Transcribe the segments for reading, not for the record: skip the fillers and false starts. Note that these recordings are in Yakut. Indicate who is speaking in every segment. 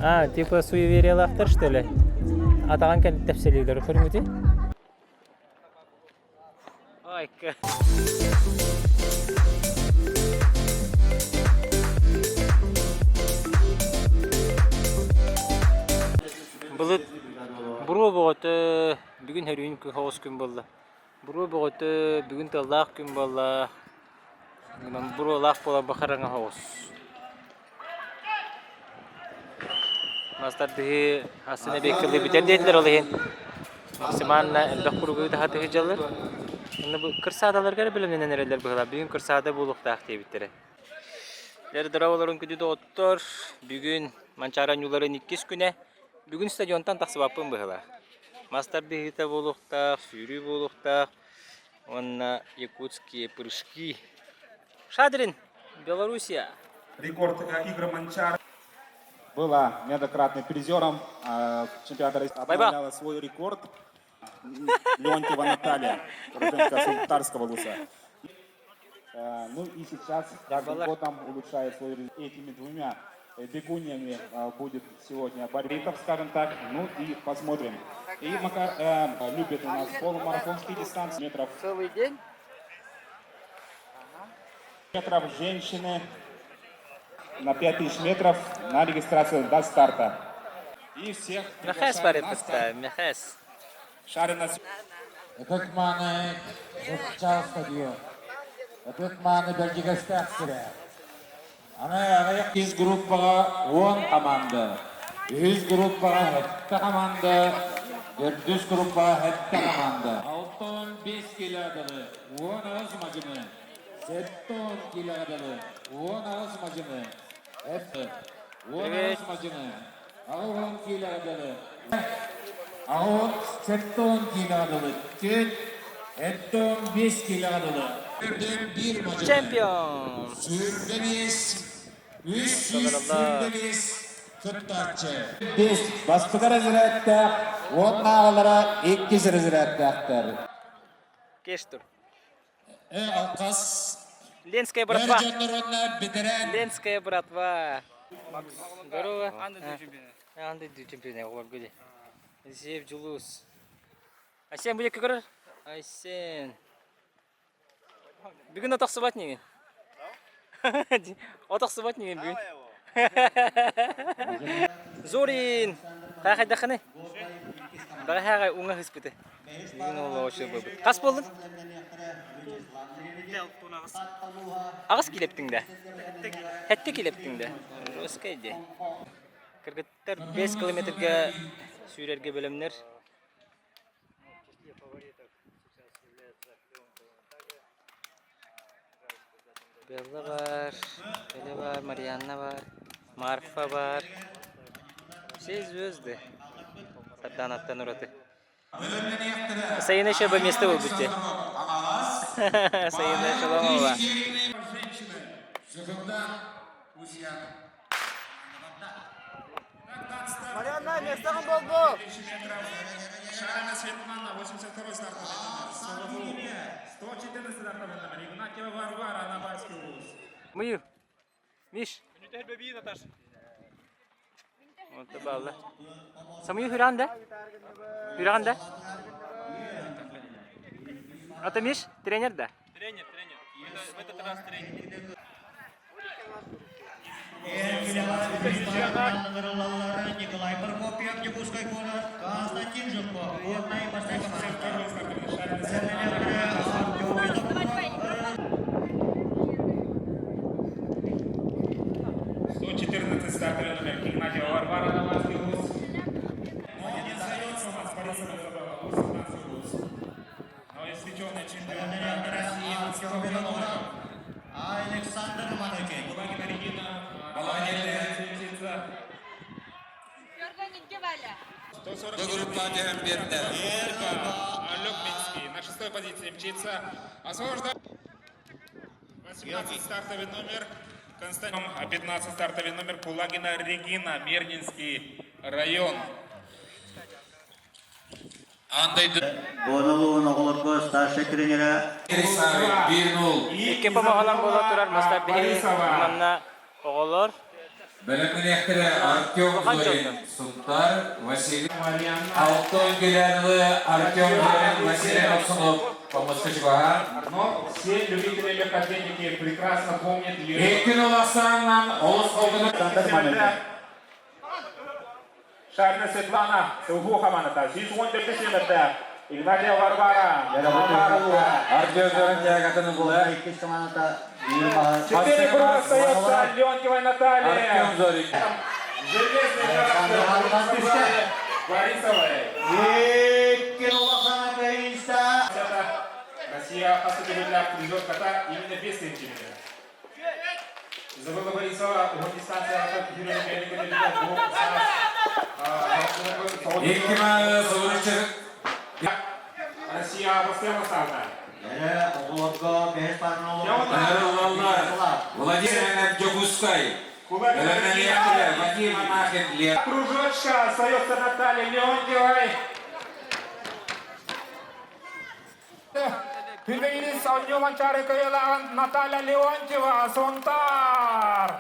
Speaker 1: А, типа суевериялаахтар что ли? Атаҕын кэлин тэпсэлиилэр көрүҥүтүй? Айка. Былыт буруо бөҕөтө бүгүн хөрүүн хоҕус күн буолла. Буруо бөҕөтө бүгүн тыаллаах күн буолла. Буруолаах буола бахараҥа хоҕус. Мас тардыһыы астына эбиэккэлии бүтэр диэтилэр ол иһин максимально элбэх кругу таһа сылдьаллар. Онно бу кырсаадаларга эрэ бэлэмнэнэн эрэллэр быһыылаах. Бүгүн кырсаада буолуохтаах диэбиттэрэ. Дьэ, дорооболорун күндү доҕоттор. Бүгүн Манчаары оонньууларын иккис күнэ. Бүгүн стадионтан тахсыбаппын быһыылаах. Мас тардыһыыта буолуохтаах, сүүрүү буолуохтаах уонна якутские прыжки. Шадрин, Белоруссия.
Speaker 2: Рекорд игры Манчар была неоднократным призером чемпионата России. Обновляла свой рекорд Леонтьева Наталья, уроженка Сунтарского вуза. Ну и сейчас каждым годом улучшает свой этими двумя бегуньями будет сегодня борьба, скажем так. Ну и посмотрим. И Макар любит у нас полумарафонские дистанции метров.
Speaker 3: Целый день?
Speaker 2: Метров женщины на 5000 метров на регистрацию до старта. И всех
Speaker 1: Мэхээс бар эппиттэ, Мэхээс.
Speaker 2: Шарина.
Speaker 4: Ытык мааны Чурчал стадион. Ытык мааны Бэрдьигэстээх сирэ. Аны аҕыйах ис группаҕа уон команда, үһүс группаҕа сэттэ команда, төрдүс группаҕа сэттэ команда. 65 килоҕа 18 мадьыны, 70 килоҕа дылы 18 мадьыны, 18 мадьыны, 80 килоҕа дылы 80 килоҕа дылы түөрт 75 килоҕа дылы биир мадьыны.
Speaker 1: Чемпион!
Speaker 4: 25, 325 кыттааччы. Бес бастакы разрядтаах, уоннааҕылара иккис разрядтаахтар.
Speaker 1: Кештур.
Speaker 4: Алкас.
Speaker 1: Ленская братва.
Speaker 4: Бэтэрээн.
Speaker 1: Ленская братва. Здорово. Анды чемпионы оҕолорго Зев Дьулус. Айсен бу диэки көрөр. Айсен. Бүгүн отохсубат нигин. Отохсубат нигин бүгүн. Зорин! Хайдаххыный? Бэҕэһээ уҥа ыспыты. Бүгүн ол очу буолбут. Хас буоллун? Аҕыс килэптиҥ да? Хэттэ килэптиҥ да? Жесткай дии. Кыргыттар 5 километрга сүүрэргэ бэлэмнэр. Белла бар, Эля бар, Марианна бар, Марфа бар. Все звезды. Сардаанаттан ураты. Сайына еще бы место был бутте. Сайына Шаломова.
Speaker 3: Марианна, место болду!
Speaker 2: Шарина Светлана, 82 стартовый номер. 114 стартовый номер. Игнатьева Варвара, Набайский вуз.
Speaker 1: Мыю. Миш. Вот балла. Самую хүран да? Хүран да? А ты Миш, тренер да?
Speaker 5: Тренер, тренер. В этот раз тренер.
Speaker 6: Николай Прокопьев, Якутская город, Константин Жирков, Горный
Speaker 2: 114 стартовый номер Игнатьева Варвара Новарский вуз. Но не сдается у нас Борисова Изабелла, 18 вуз. Новоиспеченный чемпион России
Speaker 6: Александр Маныкин.
Speaker 2: Кулагина Регина. Люкминский на шестой позиции мчится. Освобождает 18 стартовый номер Константин, 15 стартовый номер Кулагина Регина, Мирнинский район.
Speaker 4: Аан дойду
Speaker 6: Буоналуун оҕолорго старшай тренерэ
Speaker 4: 1-0.
Speaker 1: Икки помоһолон буола турар мастар биһи манна оҕолор
Speaker 4: Бэлэмнэниэхтэрэ Артем
Speaker 1: Улахан
Speaker 4: Зорин,
Speaker 1: дьоннор.
Speaker 4: Сунтар, Василий Алтон Гелянова, Артем Зорин, Василий Ноксунов хомуска чугаһаан.
Speaker 2: Но все любители легкоатлетики прекрасно помнят ее.
Speaker 4: Иккин улахсааннан олус холкутук
Speaker 2: Шарина Светлана, Сылгу хаманата, 114 сүүмэрдээх Игнатьева Варвара,
Speaker 4: Артем Зорин тягатын була.
Speaker 6: иккис командата биир маһы
Speaker 2: Четыре круга остается Леонтьевой Наталье.
Speaker 4: Артем Зорин.
Speaker 2: Железный характер Борисовой.
Speaker 6: Иккин улахана кыйыста.
Speaker 2: Это Россия особенно призер кота именно без сантиметра. Изабелла Борисова, угон дистанция
Speaker 4: Икки маалы соҕуруччу
Speaker 2: Россия постоянно ставка.
Speaker 6: Эрэ оҕолорго бэһис парнолу.
Speaker 4: Владимир Дьокуускай. Бэлэмнэниэхтэрэ Вадим Анахин Лен.
Speaker 2: Кружочка остается Наталья Леонтьевой. Күнбегилис оонньуу Манчаары кыайыылааҕын Наталья Леонтьева, Сунтаар!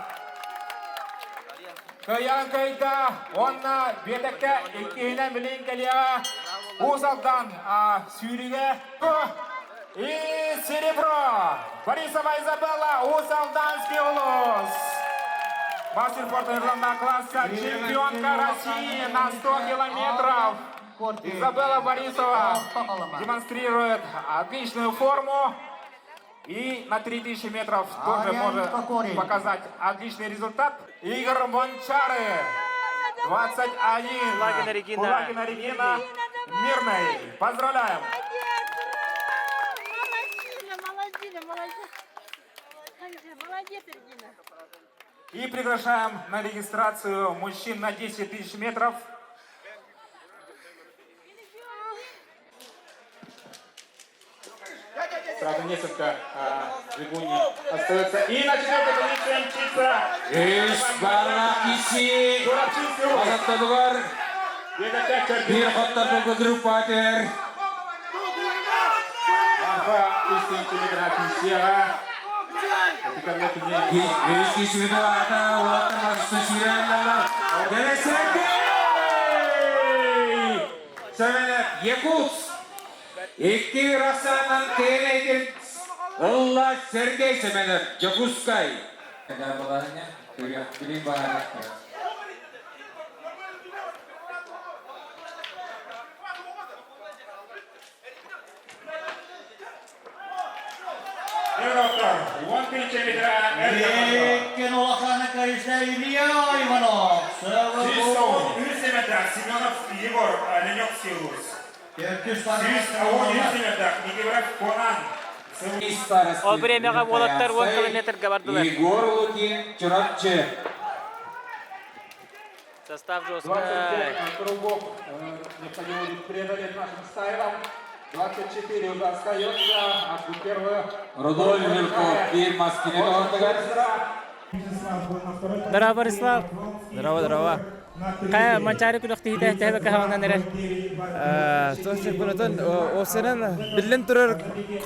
Speaker 2: Кыайан кыайда уонна биэтэккэ иккиһинэн билигин кэлиэҕэ Уус Алдан сүүрүүгэ и серебро Борисова Изабелла Уус Алданский улус. Мастер спорта международного класса, чемпионка России на 100 километров. Изабелла Борисова демонстрирует отличную форму. И на 3000 метров тоже может показать отличный результат. Игорь Мончары, 21.
Speaker 1: Кулагина Регина.
Speaker 2: Кулагина Регина. Мирной. Поздравляем.
Speaker 7: Молодец! Ура! Молодчина, молодчина, молодец. Молодец, Регина.
Speaker 2: И приглашаем на регистрацию мужчин на 10 тысяч метров. Сразу несколько бегуней остается. И на четвертой позиции мчится
Speaker 4: Үс барах киси
Speaker 2: Дурачинский Улус.
Speaker 4: Азаттадыгар биир хотторго группа түһэр.
Speaker 2: Марфа үс сантиметра кисеға.
Speaker 4: Үс кишини ата улаттан сүүрэллэр. Сергей Семенов Якутск. Икки Рассанан тeenейдин ылла Сергей Семенов Дьокуускай.
Speaker 6: Иккин улахана кыйыста Илья Иванов.
Speaker 2: Семенов Егор, Леневский улус.
Speaker 6: Төрдүс
Speaker 2: Конан.
Speaker 1: Ол бириэмэҕэ уолаттар 10 километрга бардылар.
Speaker 4: Егор Лукин, Чурапчы.
Speaker 1: Состав жесткий.
Speaker 2: 25 кругов необходимо будет преодолеть нашим стайлам. 24 уже остается. А первую...
Speaker 4: Рудольф Жирков, биир маскины тоҕотугар.
Speaker 1: Здорово, Борислав.
Speaker 8: Здорово, здорово.
Speaker 1: Хайа, Манчаары күрэхтэһиитэ төһө каһаҕынан эрэр?
Speaker 8: Туох Осенен биллэн турар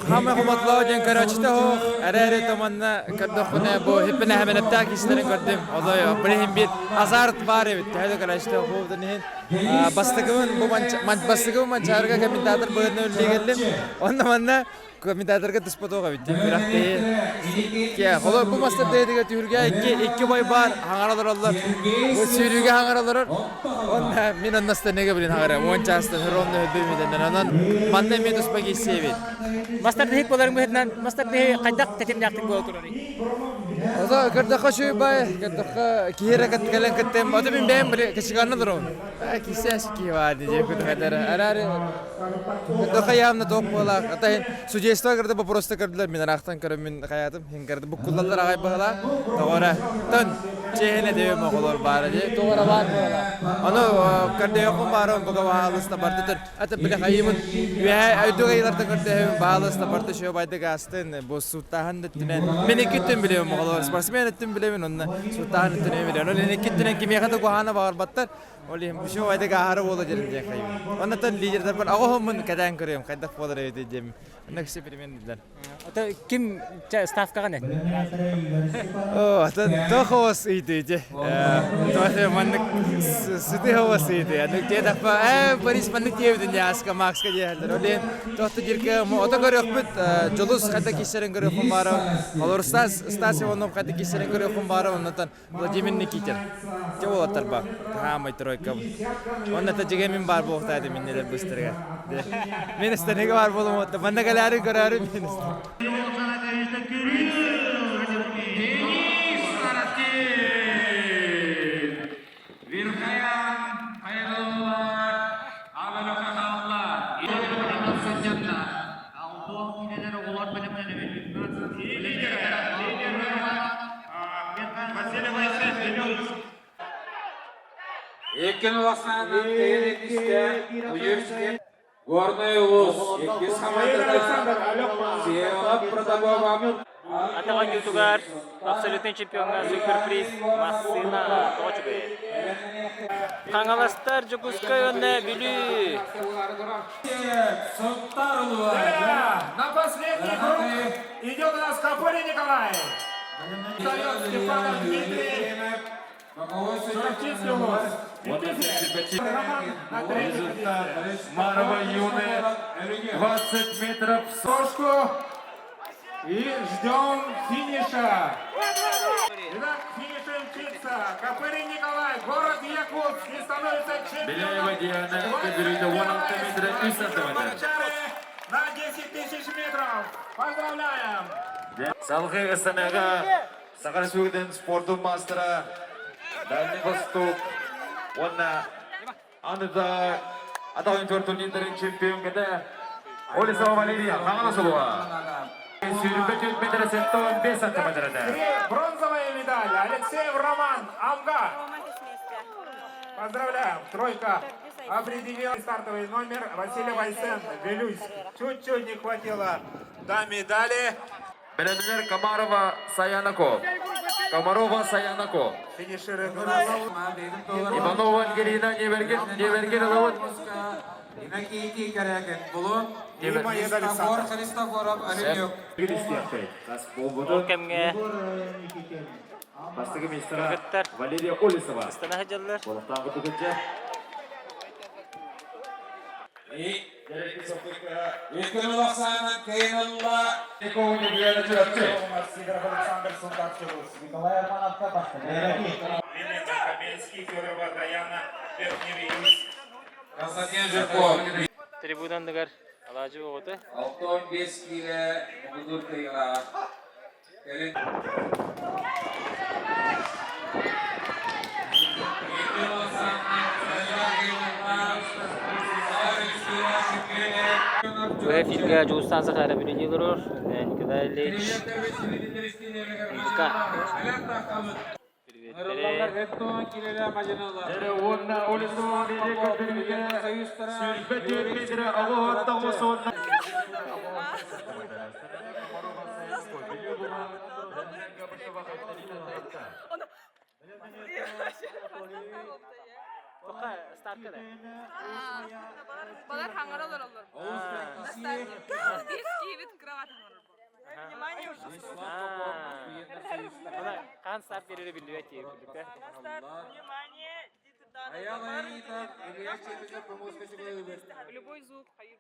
Speaker 8: хамай хоматлоо диэн көрөөччүтэ суох эрээри томанна көрдөхпүнэ бу хиппинэ хэмэнэптээх киһилэрин көрдүм. Одой билиһин биир азарт баар эбит. Төһө да көрөөччүтэ суох иһин бастакыбын бу бастакыбын Манчаарыга комментатор быһыытынан үлэлии кэллим. Онно манна комментаторга түспэтэх эбит дии күрэхтэһии. Кэ, холор бу мастардаһыытыгар түһүлгэ икки икки бой баар хаҥара олороллор. Бу сүүрүүгэ хаҥара олорор. Онно мин онно станыга билин хаҥара. Уон чаастан ровно өлбүмүтэннэн. Онон манна эмиэ туспа киирсиэбит.
Speaker 1: Мастардаһыыт буоларын быһыытынан мастардаһыы хайдах тэтимнээхтик буола турарый?
Speaker 8: Ото көрдөххө үчүгэй бай, көрдөххө киһи эрэ кэлэн кыттыам. Ото мин бэйэм били кычыганна туруом. Кисе киһи баар дии кутухатар. Араары көрдөххө явно тоқ буолаах. Ата судья Судейство кырды вопроста көрдүлэр, мин ыраахтан көрөммүн хайаатым, хин кырды буккуллаллар аҕай быһыла. Тоҕора тон чиэһинэ дэбим оҕолор баара дии. Тоҕора баар буола. Ону көрдөйөххүн баара буга баалыста бардытын. Ата биле хайыбын үөһэ өйдүг айыларта көрдөһөбүн баалыста барты шөбайды байдык астын бу сууттааһын өттүнэн мен икки өттүн билебин оҕолор спортсмен өттүн билебин онно сууттааһын өттүнэн билебин. Ол икки өттүнэн кимиэхэ да куһаана баҕарбаттар. Ол иһин үчүгэй байдык ааһара буола диэн диэн хайыбын. Оннотон лидердарбын аҕоһоммун кэтээн көрүөм хайдах буолар эбитий диэм. Онно киси перемен дилер.
Speaker 1: Ото ким ставкаҕа не?
Speaker 8: О, атын тохос ыйдыйди. Тохе маннык сыты ховос ыйды. Аннык диэтэхпэ, э, Борис маннык диэбитин Яска, Макска диэхэллэр. Ол иһин тохто дирке ото көрүөхпүт, Дьулус хайда киссерин көрүөхпүн баара. Олор Стас, Стас Иванов хайда киссерин көрүөхпүн баара. Оннотон Владимир Никитин. Те уолаттар ба. Хаамай тройка. Онно та жиге мин бар буохтаады миннелер быстырга. Мен станеге бар болум отта. Манна кэлээри көрөөрү мен
Speaker 4: Денис Саратин! Верхоян Хайрулла Абылаханалла
Speaker 9: Иккин улаханын тиэрдистэ университет Горный улус иккис хамаандата Всеволод Протопопов
Speaker 1: Атаҕа ютугар абсолютный чемпиоҥҥа суперприз массыына тоҕо үчүгэй. Хаҥаластар Дьокуускай уонна Бүлүү.
Speaker 4: На последний круг идет у нас Капори Николай. Встает Степанов Дмитрий. Шарчинский улус. Роман на третьей позиции.
Speaker 9: Марова юная 20 метров
Speaker 4: Сошку. И ждем финиша. Итак, финишем мчится Копырин Николай, город Якутск и становится чемпионом.
Speaker 9: Беляева Диана Кабирина 16 метра 3 сантиметра.
Speaker 4: На 10 тысяч метров. Поздравляем!
Speaker 9: Салгыы ысынаҕа Саха Республикатын спордун маастара Дальний Восток уонна аны да атаҕын турнирдарын чемпионката Олесова Валерия Хаҥалас улууһа. Сүүрбэ метр 75 сантиметрата.
Speaker 4: Бронзовая медаль Алексеев Роман Амга. Поздравляем! Тройка определил стартовый номер Василий Вайсен Вилюйск. Чуть-чуть не хватило до медали.
Speaker 9: Бэлэмнэр Комарова Саянако. Комарова Саянако.
Speaker 4: Финиширует у нас
Speaker 9: Иванова Ангелина Неверген Неверген ылабыт.
Speaker 4: Мимоед Александр.
Speaker 1: Ол кэмҥэ
Speaker 9: Бастакы министра
Speaker 1: кыргыттар
Speaker 9: Валерия Олесова.
Speaker 1: ыстана сылдьаллар.
Speaker 9: Болуктааҕы тугунча.
Speaker 4: Елена Каменский, Федорова Даяна, Верхний
Speaker 1: Трибуна анныгар алаадьы оҕото.
Speaker 9: 65 киилэ муҥутуур кыайыылаах. Кэлин
Speaker 1: Бу эфиргэ Дьулустаан Захаров үлэлии олорор. Николай Ильич Музыка. Приветтэри.
Speaker 9: Уонна Олесова Сүүрбэ метрэ оҕоһоттоҕус уонна
Speaker 1: Тоха старка да.
Speaker 10: Балар хаҥара олороллор. Биир киһибит кровать хаҥарар.
Speaker 1: Хаан старт берере биллибэт дии курдук да.
Speaker 10: Любой звук хайыр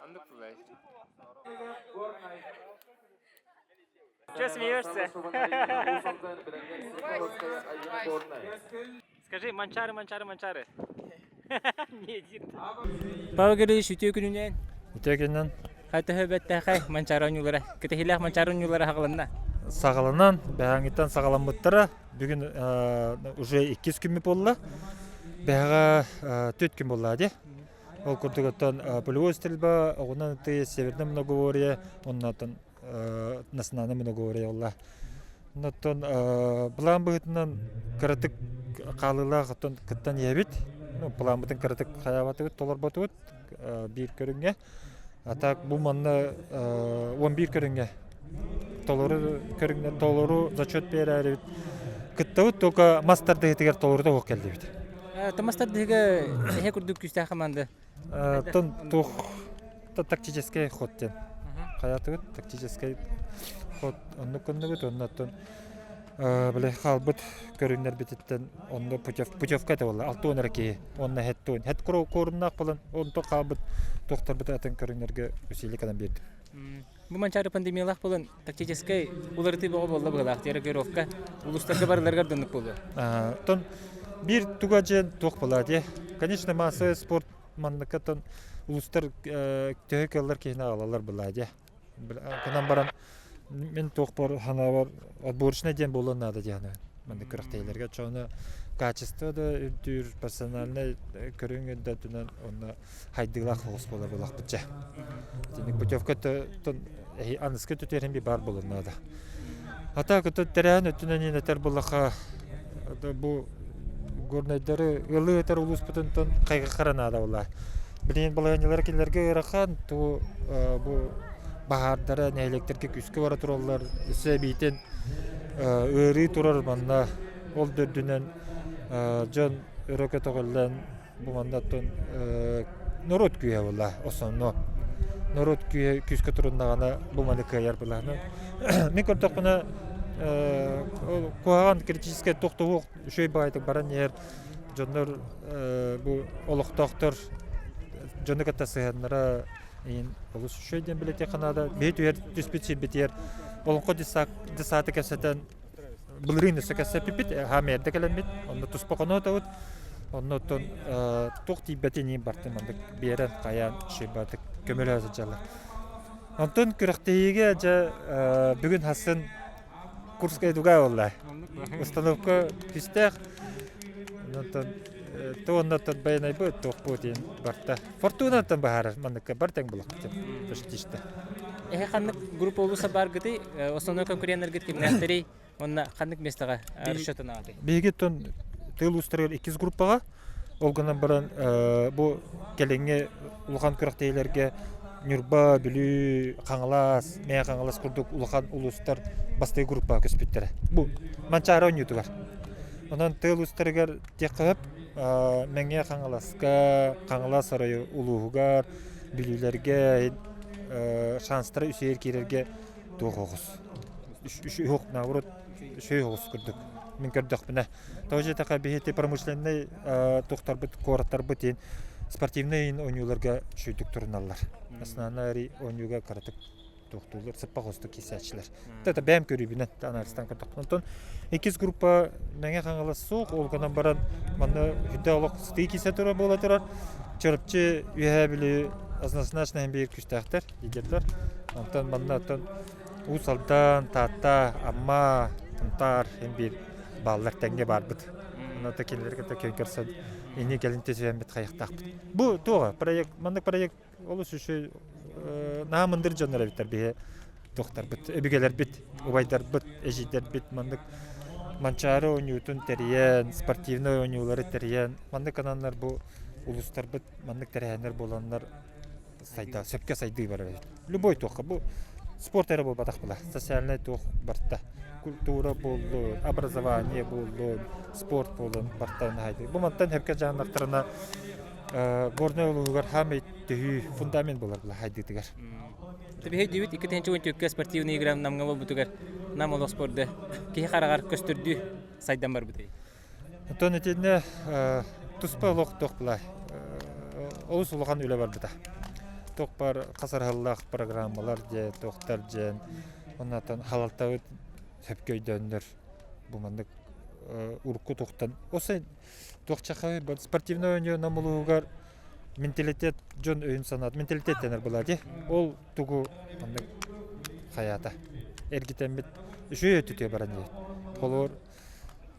Speaker 1: Оннук бывает. Че смеешься? Скажи, манчары, манчары, манчары. Не один. Павел Григорьевич, үтүө күнүнэн.
Speaker 11: Үтүө күнүнэн.
Speaker 1: Хайта бэттээхэй манчары оонньуулара. Кэтэһиилээх манчары оонньуулара саҕаланна.
Speaker 11: Саҕаланан, бэҕэҥҥиттэн саҕаламмыттара. Бүгүн уже иккис күммүт буолла. Бэҕэҕэ түөрт күн буолла дии. Ол курдук оттон полевой стрельба оҕунан ытыы Северное многоборье уонна оттон национальное многоборье буолла. Оттон былаан быһыытынан кыратык хаалыылаах оттон кыттан иһэбит. Ну, планбытын кыратык хайаабатыбыт, толорботубут биир көрүҥҥэ. А так бу манна 11 көрүҥҥэ толору көрүҥҥэ толору зачет биэрээрибит. Кыттабыт только мас тардыһыытыгар толорута суох кэллибит.
Speaker 1: Мас тардыһыыга эһэ курдук күүстээх команда.
Speaker 11: Тон туох тактический ход диэн. Хайатыбыт тактический ход оннук гынныбыт онно оттон били хаалбыт көрүҥнэрбититтэн онно путевка этэ буолла 60 эрэ киһи уонна хэт хэт куоруннаах буолан онтон хаалбыт туохтарбыт атын көрүҥнэргэ усилие кэлэн биэрдим.
Speaker 1: Бу Манчаары пандемиялаах буолан тактическай уларытыы бөҕө буолла быһыылаах рокировка улуустарга барыларыгар доннук буолуо.
Speaker 11: Оттон биир туга дьиэн туох буолаа дии. Конечно, массовый спорт манныккаттан улуустар төһө кыаллар киһини аҕалаллар былаа дии. Гынан баран мин туохпар санаабар отборочнай диэн буолуон наада дии саныыбын. Маннык күрэхтэһиилэргэ оччоҕуна качество да үрдүүр, персональнай көрүҥ үрдэтинэн уонна хайдыылаах соҕус буолар буоллахпыт дьэ. Итинник путевка аныска түтүөрэн би баар буолуон наада. Ата кытта тэрээһин өттүнэн иин этэр буоллахха бу горнайдары ыаллыы этэр улууспутунтан хайгахара наада буолла. Билигин балаһыанньалара кинилэргэ ыарахан, ту бу баһаардара нэһилиэктэргэ күүскэ бара тураллар, өссө эбиитин ыарыы турар манна ол да үрдүнэн дьон өрө көтөҕүллэн бу манна оттон норуот күүһэ буолла основно норуот күүһэ күүскэ туруннаҕына бу маны кыайар былааны мин көрдөхпүнэ куһаҕан критическэй туох да суох үчүгэй баҕайытык баран иһэр дьоннор бу олохтоохтор дьону кытта сыһыаннара иин олус үчүгэй диэн билэтиэххэ наада биһи түһэр түспүт сирбитигэр олоҥхо десааты кэпсэтэн былырыын өссө кэпсэппиппит хаам эрдэ кэлэммит онно туспа хоноотобут онно оттон туох тиийбэтин иин бартын маннык биэрэн хайаан шибатык көмөлөһө сылдьаллар онтон күрэхтэһиигэ дьэ бүгүн хасын Курская дуга буолла установка күүстээх онтон туоннаттан байанайбыт туохпут диэн барта фортунаттан баһаарар манныкка бар тэҥ булахпыт почти
Speaker 1: Эһэ ханнык группа улууса бааргытый основной конкуреннаргыт кимнээхтэрий уонна ханнык местоҕа расчетунаҕытый
Speaker 11: Биһиги тон тыыл уустарыгар иккис группаҕа ол гынан баран бу кэлиҥҥи улахан күрэхтэһиилэргэ Ньурба, Бүлүү, Хаҥалас, Мэҥэ Хаҥалас курдук улахан улуустар бастакы группаҕа көспүттэрэ. Бу Манчаары оонньуутугар. Онон тыал уустарыгар диэххэ сөп Мэҥэ Хаҥаласка, Хаҥалас оройу улууһугар, Бүлүүлэргэ шанстара үсүгэр киирэргэ туох оҕус. Үс наоборот үчүгэй оҕус курдук мин көрдөхпүнэ. Тоҕо диэтэххэ биһиги промышленнай туохтарбыт куораттарбыт иһин спортивнай иһин оонньууларга үчүгэйдик туруналлар. Основной оонньууга кыратык туохтууллар, сыппах остук киирсээччилэр. Это бэйэм көрүүбүнэн анализтаан көрдөхпүнэ. Онтон иккис группа Мэҥэ Хаҥалас суох, ол гынан баран манна үрдэ олох сытыы киирсэ турар буола турар. Чурапчы Үөһээ Бүлүү однозначно биир күүстээхтэр, лидердэр. Онтон манна оттон Уус Алдан, Таатта, Амма, Сунтаар эн биир бааллар тэҥҥэ баарбыт. Онно кинилэри кытта күөн көрсөн инни кэлин түһүөммүт хайахтаахпыт. Бу туоҕа проект маннык проект олус үчүгэй наһаа мындыр дьоннор эбиттэр биһи туохтарбыт өбүгэлэрбит убайдарбыт эдьиийдэрбит маннык Манчаары оонньуутун тэрийэн спортивнай оонньуулары тэрийэн маннык ананнар бу улуустарбыт маннык тэрээһиннэр буоланнар сайда сөпкө сайдыы барар эбит любой туохха бу спорт эрэ буолбатах була социальнай туох барта культура буоллун образование буоллун спорт буоллун барта наһайдыы бу мантан сөпкө дьаһаннахтарына Горнай улууһугар хаамай төһүү фундамент буолар була хайдыытыгар.
Speaker 1: Биһи дибит 2013 спортивный игра Намҥа буолбутугар Нам олох спорда киһи хараҕар көстөрдүү сайдан барбытай.
Speaker 11: Оттон итиннэ туспа олох туох була олус улахан үлэ барбыта. Туох бар хасарһаллаах программалар дьэ туохтар дьэн оннотон халалтабыт сөпкө өйдөөннөр бу маннык урукку тухтан осы туохчахай спортивный оонньуу намулугар менталитет дьон өйүн санаат менталитет дэнэр буолаа дии ол тугу маннык хайаата эргитэммит үчүгэй өттүтүгэр баран иһэр холобур.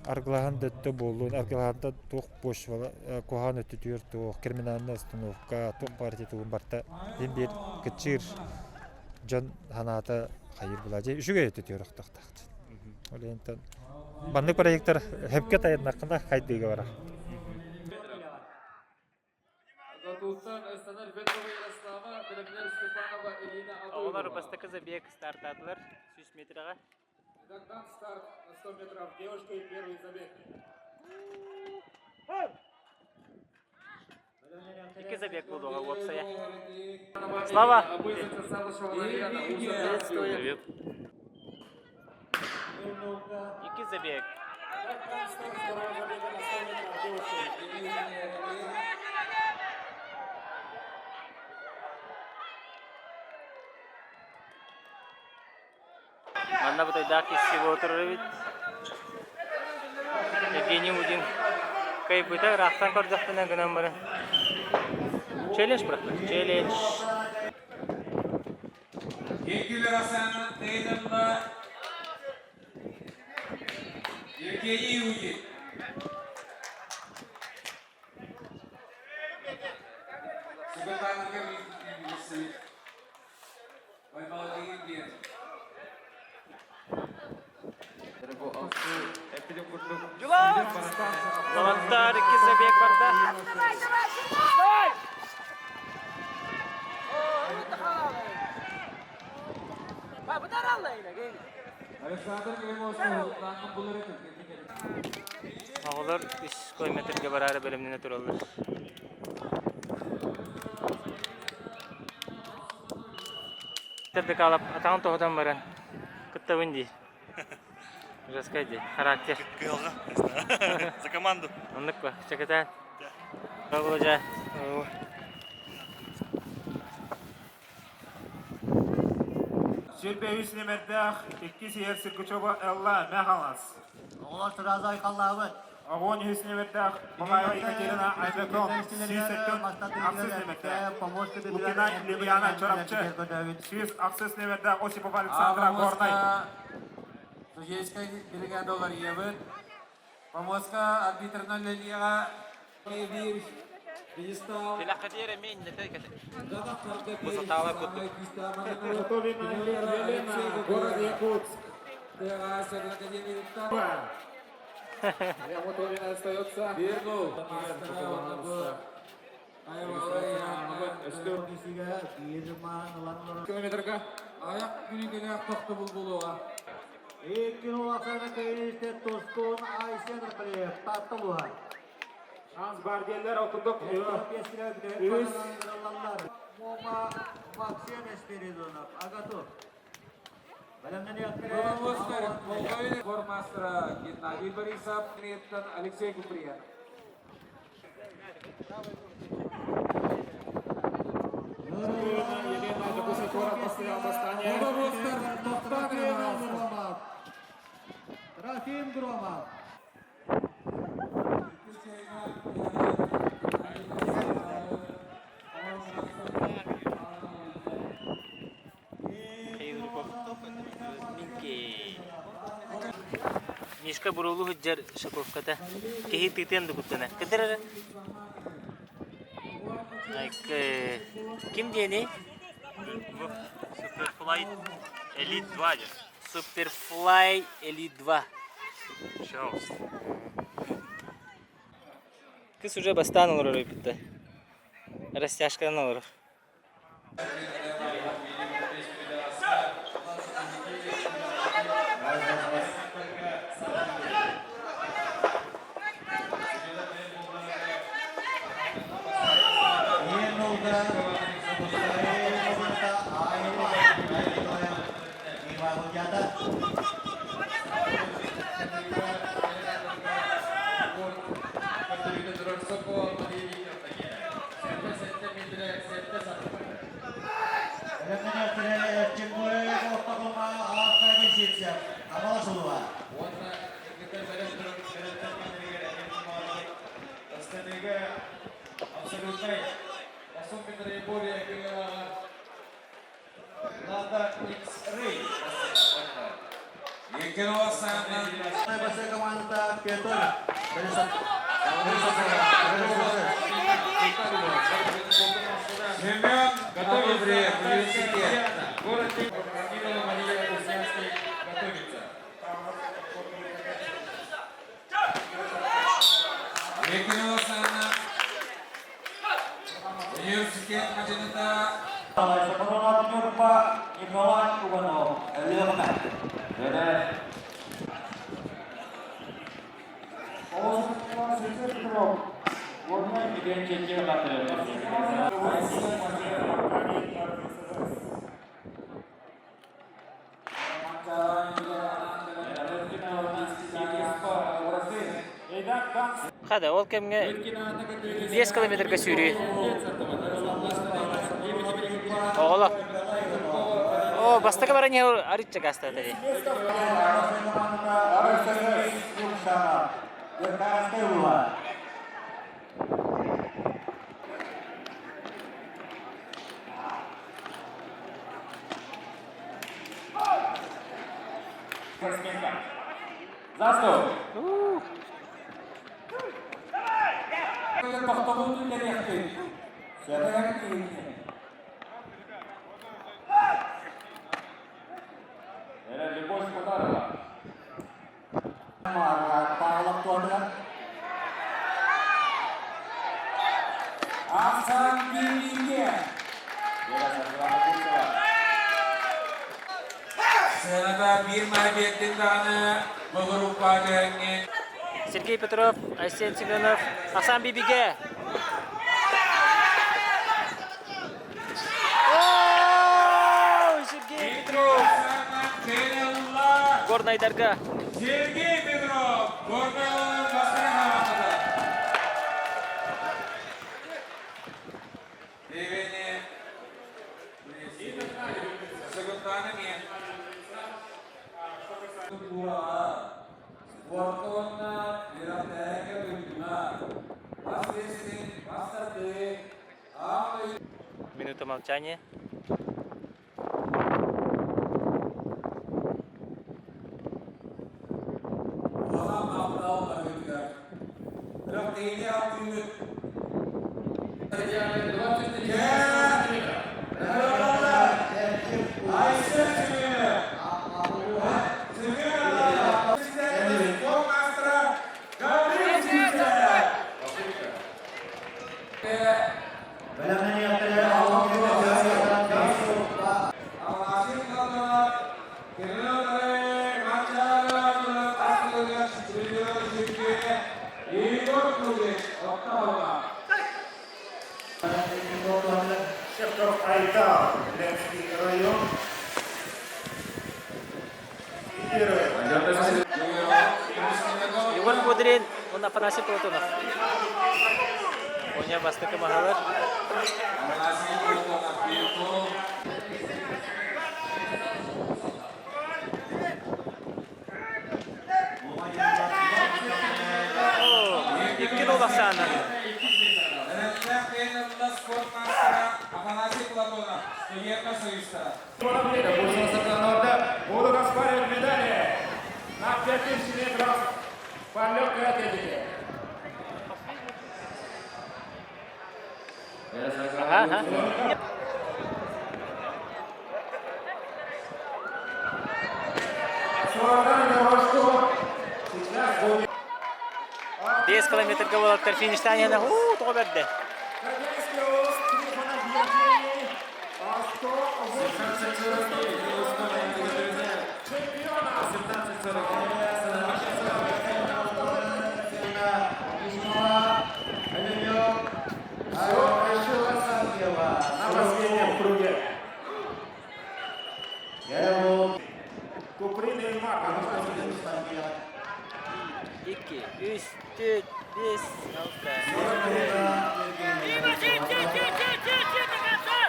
Speaker 11: Аргылаһан да өттө буоллун, аргылаһантан туох почвала куһаҕан өттүтүгэр туох, криминальная остановка, туох баар титулун барта син биир кыччыыр дьон санаата хайыр була дьэ үчүгэй өттүтүгэр охтохтоох. Ол иһинтэн маннык проектар хөпкө тайыннаххына хайдыыга барар.
Speaker 1: Оҕолор бастакы забег стартаатылар 100 метрға.
Speaker 4: Старт на 100 метров. Девушки, первый забег.
Speaker 1: Икки забег буолуоҕа уопсайа. Слава!
Speaker 5: Привет.
Speaker 1: Икки забег. Манна бытайдаах киһи отырор эбит. Евгений Мудин кыайбыта ыраахтан көрдөхпүнэ гынан баран. Челлендж бырахта. Челлендж.
Speaker 9: Евгений Росана Тейновна Евгений Иудин.
Speaker 1: Волонтар икки забег барда.
Speaker 3: Давай, давай, давай!
Speaker 1: Оҕолор үс километрга бараары бэлэмнэнэ тураллар. Декалап атаҕын тоһутан баран кыттабын дии. Жесткай дии, характер.
Speaker 5: Кыалга. За команду.
Speaker 1: Оннук ба, чакытаан. Володя.
Speaker 4: Сүүрбэ үс нүөмэрдээх иккис иһэр Сергучева Элла Мэхалас.
Speaker 6: Оҕолор сразу айхаллаабыт.
Speaker 4: 13 нүөмэрдээх Мамаева Екатерина Айбекон 186 нүөмэрдээх Лукина Лилиана Чурапчы 106 нүөмэрдээх Осипова Александра Горнай.
Speaker 9: Судейскай бригада уларыйабыт. Помостка арбитрынан үлэлиэҕэ биир пьедестал.
Speaker 4: Готовина Елена, город Якутск.
Speaker 9: Готовина остается. Биргул. Километрга аяқ күнігіне тоқты бұл болуға.
Speaker 6: Икки улахана кыйыште Тускун Айсен Рыплиев Таттылуха.
Speaker 4: Шанс бар диэллэр окудук Үс.
Speaker 6: Мома Максим Спиридонов. Агату.
Speaker 9: Волговин, гормастера Геннадий Борисов, Алексей Куприянов.
Speaker 4: Елена Докуса город Астане.
Speaker 6: Трофим Громов.
Speaker 1: Мишка буруулуу сылдьар шаповката киһи тыытыан да куттанар. Кытыр эрэ. Ким диэний?
Speaker 5: Superfly Elite 2 диэн.
Speaker 1: Superfly Elite 2.
Speaker 5: Пожалуйста.
Speaker 1: Кыс уже бастаан олорор эбит Растяжканан олорор.
Speaker 9: Семен Готовится. Университет. Город Владимир Мария Узнянский готовится. Университет Мадината.
Speaker 6: Ньурба Николай Иванов, Өлүөхүмэ.
Speaker 1: Хада, ол кэмҥэ 5 километрга сүүрүү. Оҕолор. О, бастакы баран иһэр арычча гастата дии.
Speaker 9: За стол. Любовь Подарова. Ахсан Бибиге. Сыаната биир мәрбиеттин даҕаны былыруппа түһэҥҥин.
Speaker 1: Сергей Петров, Айсен Семенов, Асан Бибиге. О, Сергей Петров! Горнайдарга.
Speaker 9: Сергей Петров, Горнай бастыры хаматыда. Девени Сыгынтаны мен.
Speaker 1: Минута молчания.
Speaker 4: Шевков Айтал, Ленский район.
Speaker 1: Егор Кудрин, он Афанасий Платонов. Оня бастакы маһалар. Икки доллар.
Speaker 9: Афанасий Платонов, студентка союзтара.
Speaker 4: Будут оспаривать медали на 5000 метров по легкой атлетике.
Speaker 1: Ага.
Speaker 4: Сейчас будет
Speaker 1: 5 километрга болаттар фиништан yana уу тоҕо бэрдэ.
Speaker 4: Кадетский рост, Трифонов Евгений, 180 чемпиона. Все решилось на последнем круге. Куприн и Марк.
Speaker 1: 2, 3, 4, 5, 6.
Speaker 3: Дима, ти, ти, ти, ти, ти, ти до конца!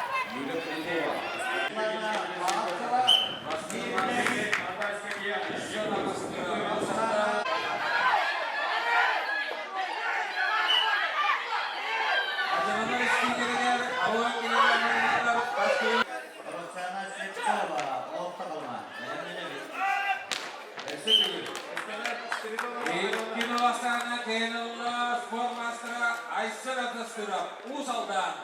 Speaker 9: кыайан спорт маастара Айсен Атастыров, Уус Алдан.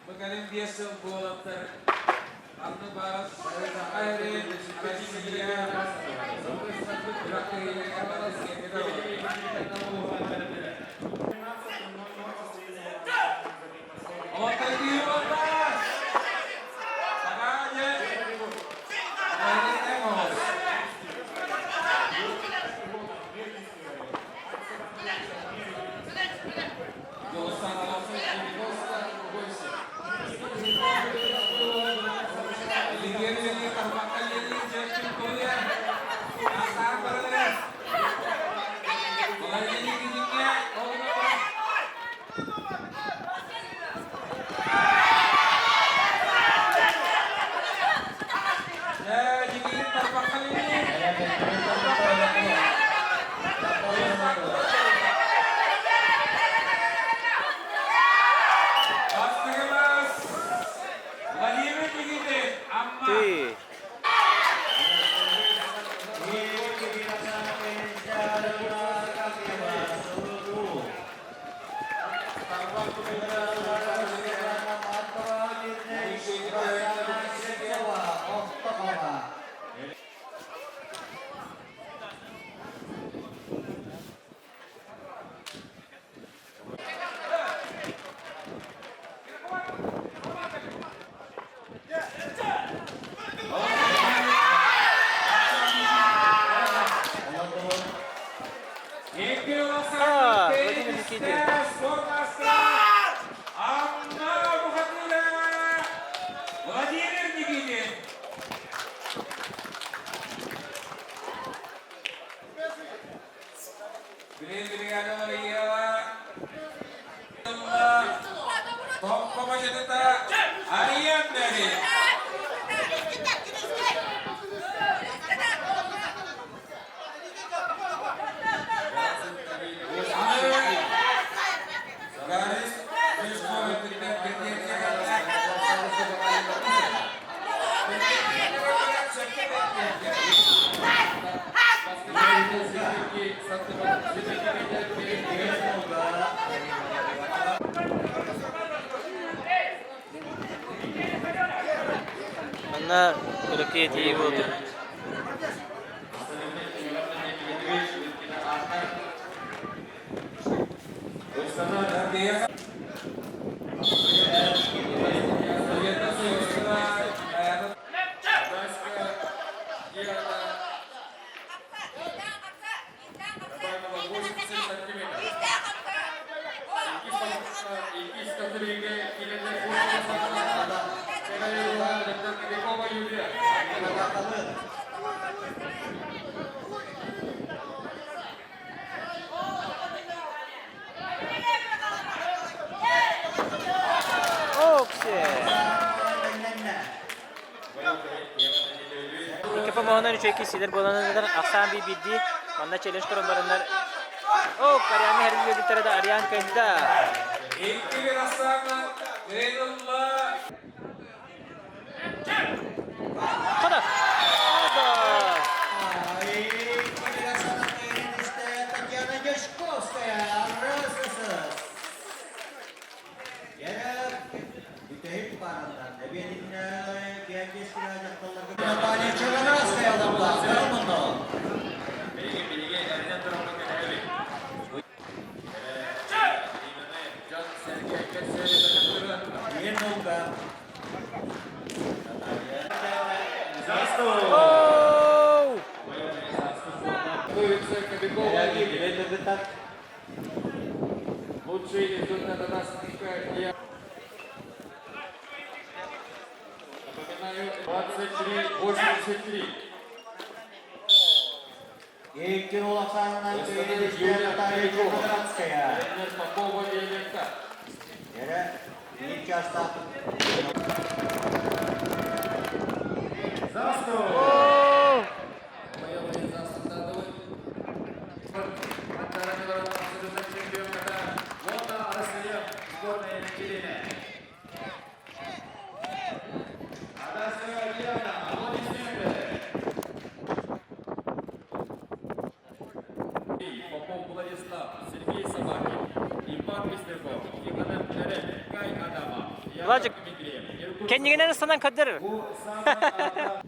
Speaker 9: Бу кэлин 5 сыл буолаттар Анны Барас, Саха эрин, Россия,
Speaker 1: Ты. А, Владимир Никитин.
Speaker 9: Владимир Никитин. Манна Ырыкыйа тиийэ буолбут. Оксе! Икки помоһунан үчүгэй киирсиилэр буолан ахсаан биир-биирдии манна челлендж көрөн бараннар О, Арианы хэрилбиттэрэ да Ариан кыайда. Икки ахсаана кыайылла.
Speaker 1: Хода! Хода!
Speaker 6: Татьяна Дашковская, РССР. Наталья Черноградская
Speaker 1: Оу!
Speaker 9: Лучший результат я. Напоминаю, 23-83.
Speaker 6: Наталья Черноградская.
Speaker 9: Тренер Попова Еленка.
Speaker 1: Оу!
Speaker 8: Попов Владислав, Сергей Собакин, Иван Пестряков, Тихонов Эрек, Кай Адама, Яков
Speaker 1: Владик,
Speaker 8: Дмитриев, Иркут
Speaker 1: кэннигинэн ыстанан көрдөрөр.
Speaker 8: Бу самый аата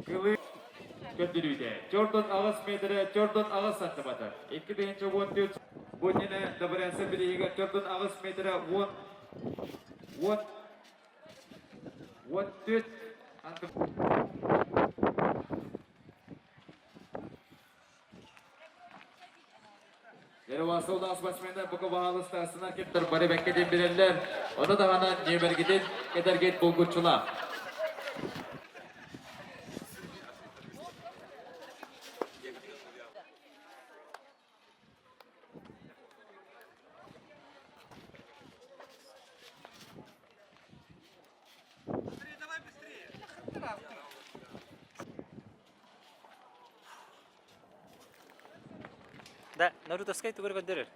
Speaker 8: Кылы көрдөрүүтэ. Чордон аҕыс метрэ, чордон аҕыс сантиметр. 2014 бу иннинэ Добрянцев бирииһигэр чордон аҕыс метрэ уон уон уон түөрт Ервасыл спортсмендар бука баһаалыстаасына кептер бары бэккэ диэн билэллэр. Ону даҕаны нүөмэргитин кэтэргит булгуччулаах.
Speaker 1: Да, Нарутовскай тугу көрдөрөр.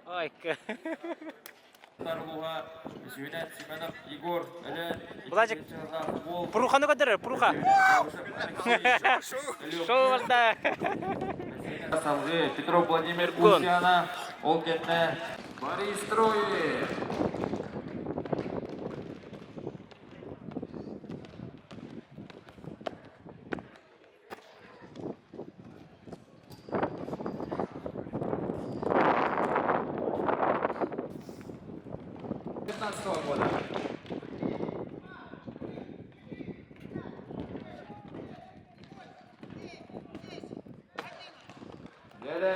Speaker 1: Ой, Владик, Пуруханы көрдөрөр, Пуруха. Шоу барда.
Speaker 8: Салгыы Петров Владимир Кусяна, ол кэннэ Борис Троев. Года.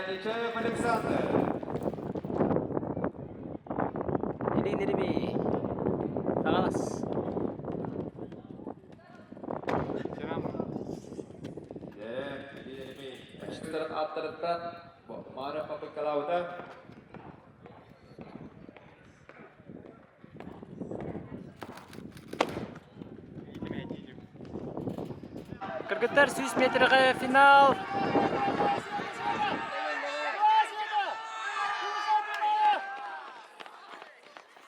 Speaker 8: Нечаев Александр.
Speaker 1: Илин Иреби. Хаҥалас.
Speaker 8: Аттарыттан Мара Папыкалаута.
Speaker 1: Кыргыттар 100 метрге финал.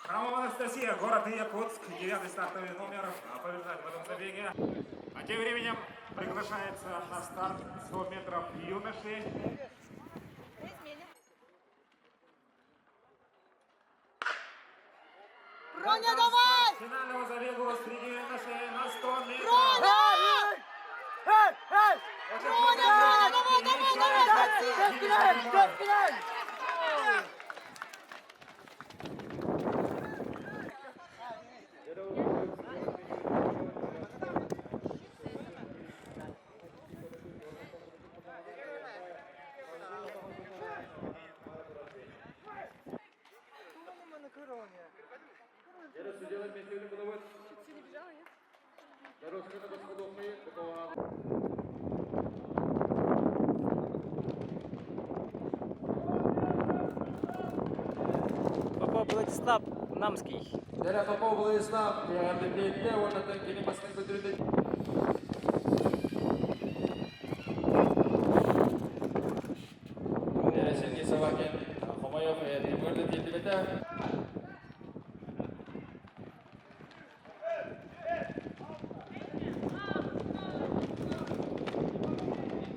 Speaker 4: Храмова Анастасия, город Якутск, девятый стартовый номер, побеждает в этом забеге. А тем временем приглашается на старт 100 метров юноши.
Speaker 7: Броня, давай!
Speaker 4: Финального забегу среди юношей на 100 метров.
Speaker 7: Броня! Броня, Броня, давай, давай, давай!
Speaker 1: Попов Владислав Намский.
Speaker 8: Дәрә Попов Владислав, бетте, онатын кини баскын көтүрүтэ. Дәрә Сергей Собакин, Хомоев, Тимур тиэтибете.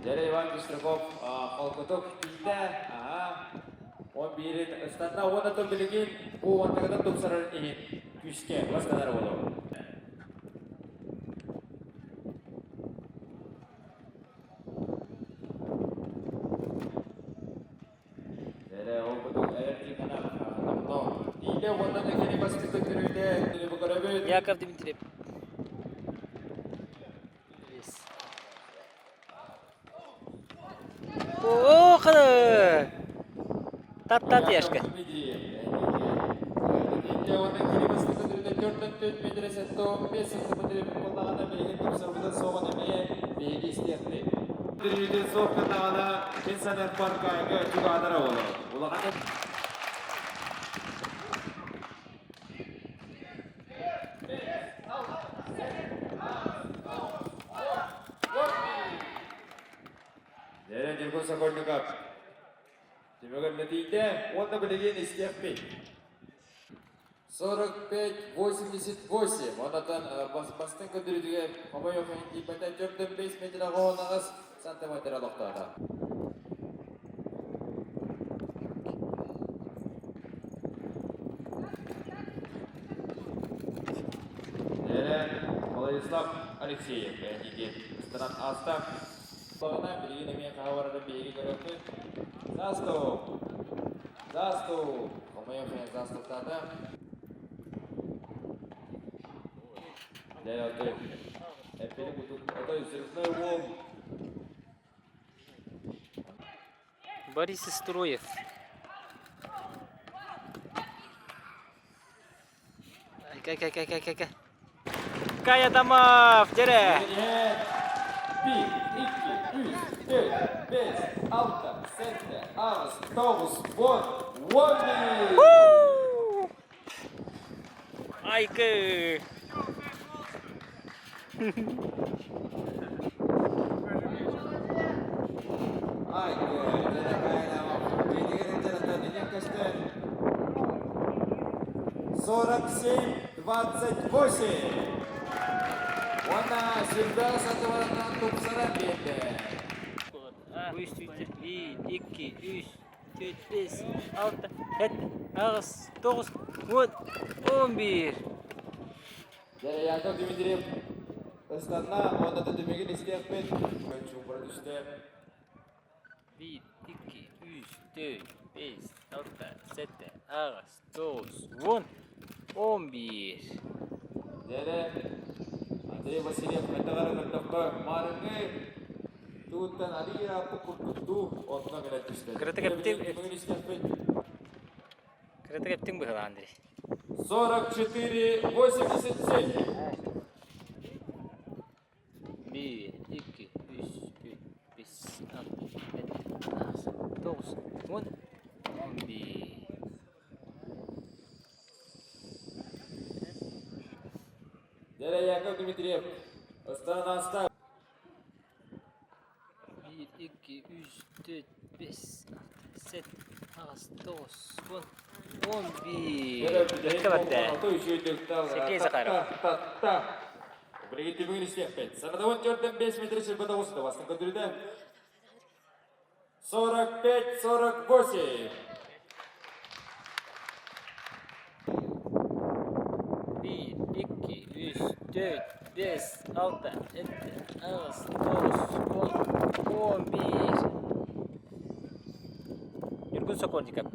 Speaker 8: Дәрә Иван Пестряков, холкутук тиитэ, он биирин ыстатна уонна билигин бу уонтагынан тупсарар иһин күүскэ бастанар болу. Дәрә ол кутук эртикана топто. Тиитэ уонна кини баскыты көрүүтэ, кини бу көрөбүт.
Speaker 1: Яков Дмитриев. О, қаны! Тат-тат яшка.
Speaker 8: 45-88. Онтон бастыҥ көрдөрүүтүгэр хомойуох иһин тиийбэтэ 4,5 метр 18 сантиметр олохтоото. Владислав Алексеев бэйэтиги ыстаран ааста. Бағына билигин эмиэ хаһа барарын биһиги көрөппүт. Заступ! Заступ! Хомойуох иһин заступтаата. Дьэ, отой эппини кутук, отой взрывной уол.
Speaker 1: Борис Истроев. Кай, кай, кай, кай, кай, кай. Кай Адамов, дьэрэ!
Speaker 8: Bir, iki, üç, dört, beş, altı, сэттэ, аҕыс, тоҕус, уон, 11!
Speaker 1: Айкы!
Speaker 8: 47-28. Уонна сүрдээх сатыбарынан тупсаран биэрдэ.
Speaker 1: Үс, биир, икки, үс, түөрт, бэс, алта, сэттэ, аҕыс, тоҕус, уон, 11.
Speaker 8: Дьэ, Яков Дмитриев ыстанна, уонна да түмүгүн истиэхпит. Чуумпура түстэ.
Speaker 1: Биир, икки, үс, түөрт, бэс, алта, сэттэ, аҕыс, тоҕус, уон, 11.
Speaker 8: Дьэ, Андрей Васильев хайдах эрэ көрдөххө, маарыҥҥы тууттан арыый ырааппыт курдуктуу онно кэлэн түстэ.
Speaker 1: Кыратык эптиҥ
Speaker 8: Түмүгүн истиэхпит.
Speaker 1: Кыратык эптиҥ быһыылаах, Андрей.
Speaker 8: 44-87.
Speaker 1: Биир, икки, үс, түөрт, бэс, алта, сэттэ, аҕыс, тоҕус, уон, 11.
Speaker 8: Дьэ, Яков Дмитриев ыстаан ааста.
Speaker 1: Биир, икки, үс, түөрт, бэс, алта, сэттэ, аҕыс, тоҕус, уон, 11. Бэркэ барда. Сергей Захаров.
Speaker 8: Билигин түмүгүн истиэхпит. Санатабын 4-5 метр сирбэ тоҕуста бастыҥ көрдөрүүтэ. 45-48.
Speaker 1: Биир, икки, үс, түөрт, бэс, алта, сэттэ, аҕыс, тоҕус, уон, 11. Ньургун Сокольников.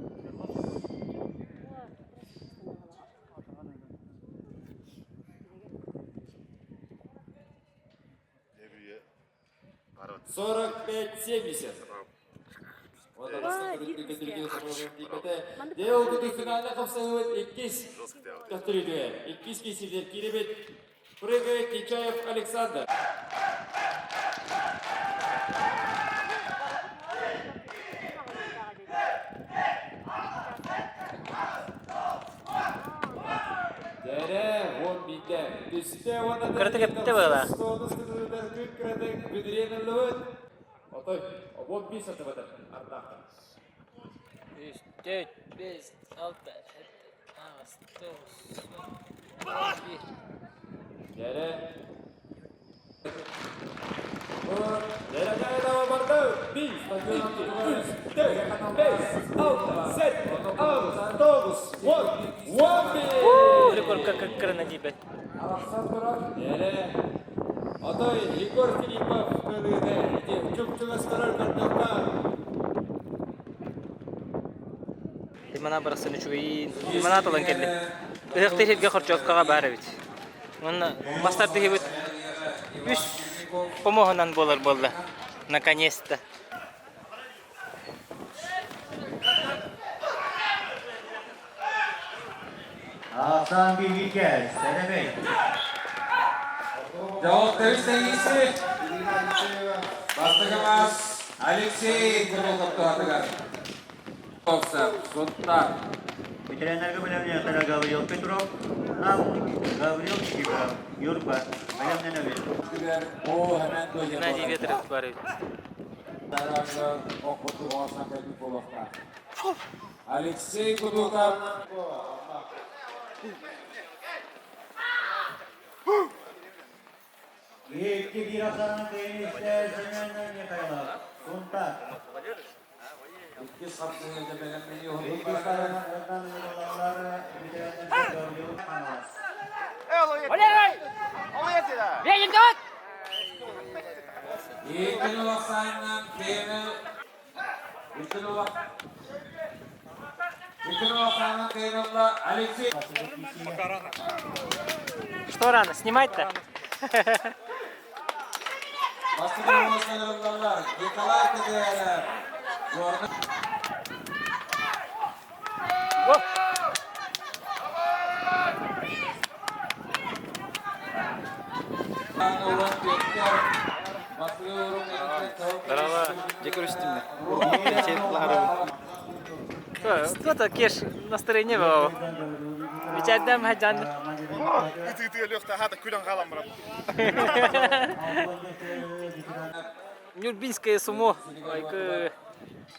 Speaker 8: 45-70. Дел кутук финалга хапсаһыыбыт иккис төхтөрүүтүгэр. Иккис киирсиитигэр киирэбит. Прыгает Нечаев Александр. Дэрэ, он биитэ. Түстэ уонна
Speaker 1: Кыратык эптэ буола.
Speaker 8: Күн кыратык бүдүрүөн ыллыбыт. Отой, 15 сантиметр ардахтар.
Speaker 1: Үс, түөрт, бэс, алта, сэттэ, аҕыс, тоҕус, уон, 11.
Speaker 8: Дэрэ. Дэрэ, барды. Bir, iki, üç, dört, beş, altı, сэттэ, аҕыс, тоҕус, уон, 11.
Speaker 1: Рекорд кырына диэбэт.
Speaker 8: Дэрэ. Отой Егор Филиппов кылыыны ити чуп-чугас көрөр көрдөххө.
Speaker 1: Лимонад барахсан үчүгэйин. Лимонад ылан кэллим. Ыһыахтыыр сиргэ хорчуопкаҕа баар эбит. Уонна мастар тыһыбыт үс хомуоһунан буолар буолла. Наконец-то.
Speaker 6: Hasan Bilgiker, Senemek.
Speaker 12: Жауап тәйісі. Бастығымыз Алексей Курулов туһатыгар. Соттар.
Speaker 6: Ветеринарга бэлэмнэниэхтэрэ Гаврил Петров, Нам Гаврил Чиков, Юрба, бэлэмнэнэбит.
Speaker 12: О, hemen
Speaker 1: Геннадий Ветров баар эбит.
Speaker 12: Алексей Кудуков.
Speaker 6: Икки биир ахсаанынан кыайыыны истэ Семен Михайлов. Кунтак.
Speaker 12: Иккис хапсыһыыга бэлэмнэнии
Speaker 6: Иккис
Speaker 12: уһуллар.
Speaker 6: ыҥырыллаллар ветераннар Гаврил Хаҥалас.
Speaker 12: Иккини улахсаанынан кыайыыны Иккини улахсаанынан кыайыыны ылла Алексей
Speaker 1: Что рано? Снимать-то?
Speaker 12: Бастакы ыҥырыллаллар Николай Кадыров, Горнай
Speaker 9: Здорово. Где көрүстүм
Speaker 1: Кто-то кеш настроение был. Бичәрдәм хаҗан.
Speaker 4: Ытыы өлүөхтэ хата күлэн хаалан баран.
Speaker 1: Нюрбинское сумо. Айкы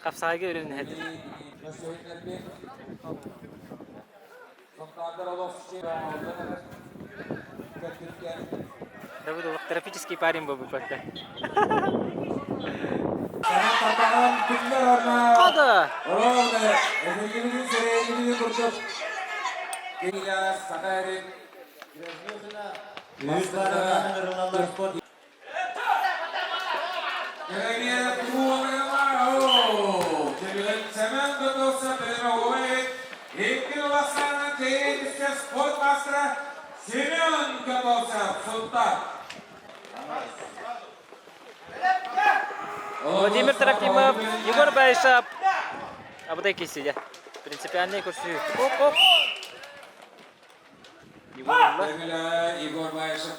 Speaker 1: хапсаайга өрүнһэт. Давыд тропический парень был бы пока. Кода!
Speaker 12: Спорт мастера Семен Готовцев, Сунтар.
Speaker 1: Владимир Трофимов, Егор Баишап. Абыдай кисиде. Принципиальный көрсүү. Оп, оп.
Speaker 12: Егор Баишев.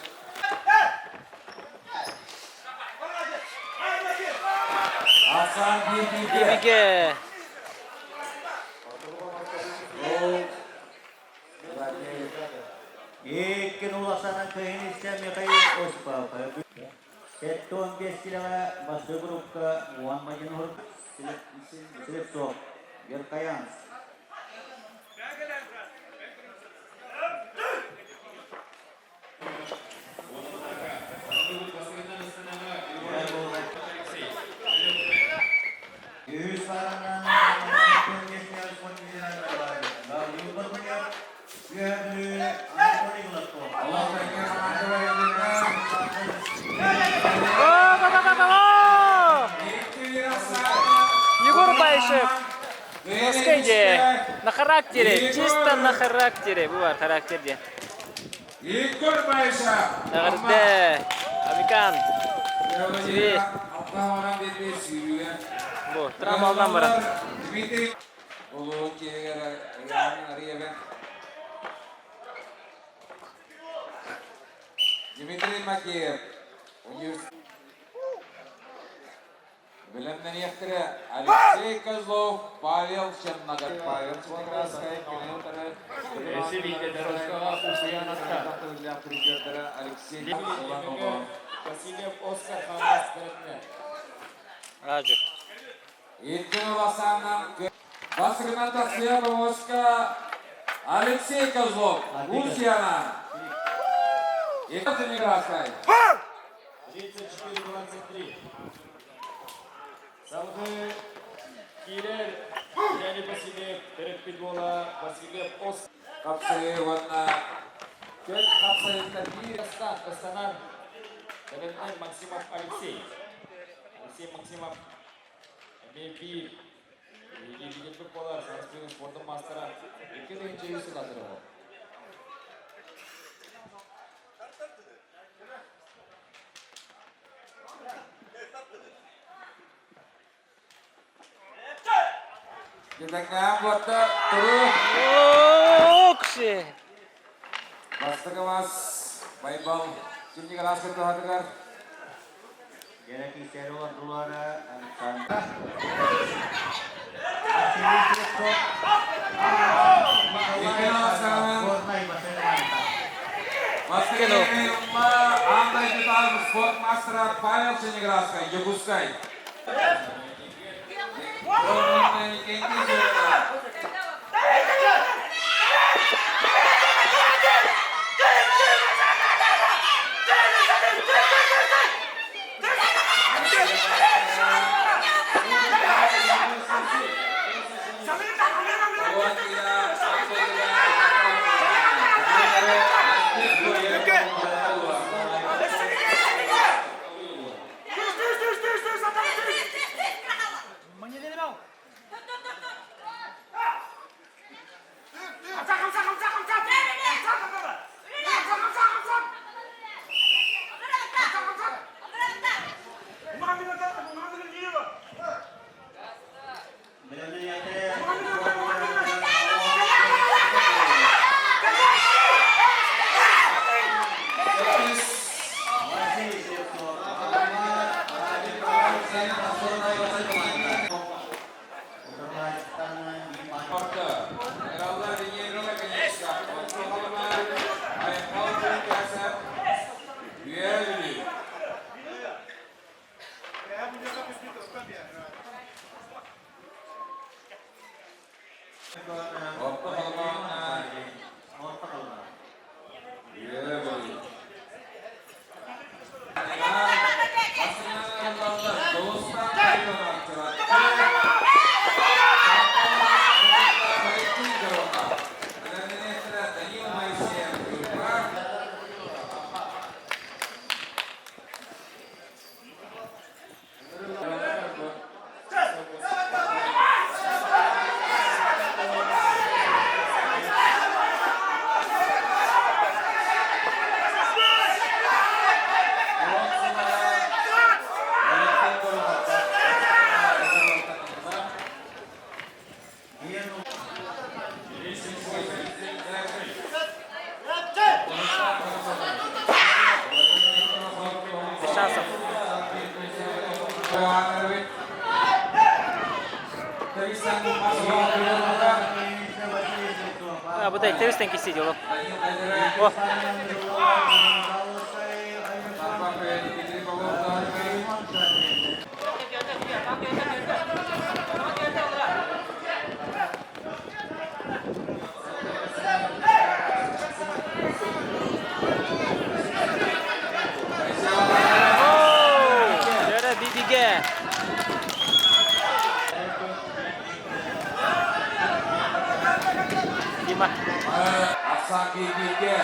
Speaker 12: Асан
Speaker 1: Бибиге.
Speaker 6: Икки улахсанан кыһын истэн Михаил Осипов. 75 килоҕа бастакы группа Уан Мадинур Слепцов, Верхоянск. Үс аранан
Speaker 1: Егор Баишев на скейде, на характере, чисто на характере. Бывает характерде.
Speaker 12: Егор Баишев.
Speaker 1: Нагырды. Амикан. Тебе. Бу, травма баран.
Speaker 12: Дмитрий Улуун киһигэр Ариевен. Дмитрий Макеев. Билэмнэниэхтэрэ Алексей Козлов, Павел Черногор, Павел Черногорскай, Алексей
Speaker 8: Васильев Оскар Хамас бэрэтинэ.
Speaker 1: Ажы.
Speaker 12: Икки Васаннан Басырынан тахсыйа Оска Алексей Козлов, Лусьяна. Екатериноградскай.
Speaker 8: 34-23. Салгыы киирэр Леонид Васильев, төрөппүт буола Васильев Оскар.
Speaker 12: Хапсайы уонна
Speaker 8: Төрт хапсайыттар биир астан ыстанар бэлэмнэн Максимов Алексей. Алексей Максимов эмиэ биир биһиги буолар Санспирин спордун маастара 2 тыһыынча үс сыл.
Speaker 12: Кедекнәм буотта туру.
Speaker 1: Окши.
Speaker 12: Бастыгымас Байбал Кимниграска туһатыгар.
Speaker 6: Gerek işleri oldulara Александр.
Speaker 12: Бастыгымма Андай Жутар спорт мастера Павел Черноградскай, Якутскай.
Speaker 1: Тарасов. А, бу да Тевистен кисиди ол. О. Дьөрө бибигэ. Дима.
Speaker 12: Асан Бибиге.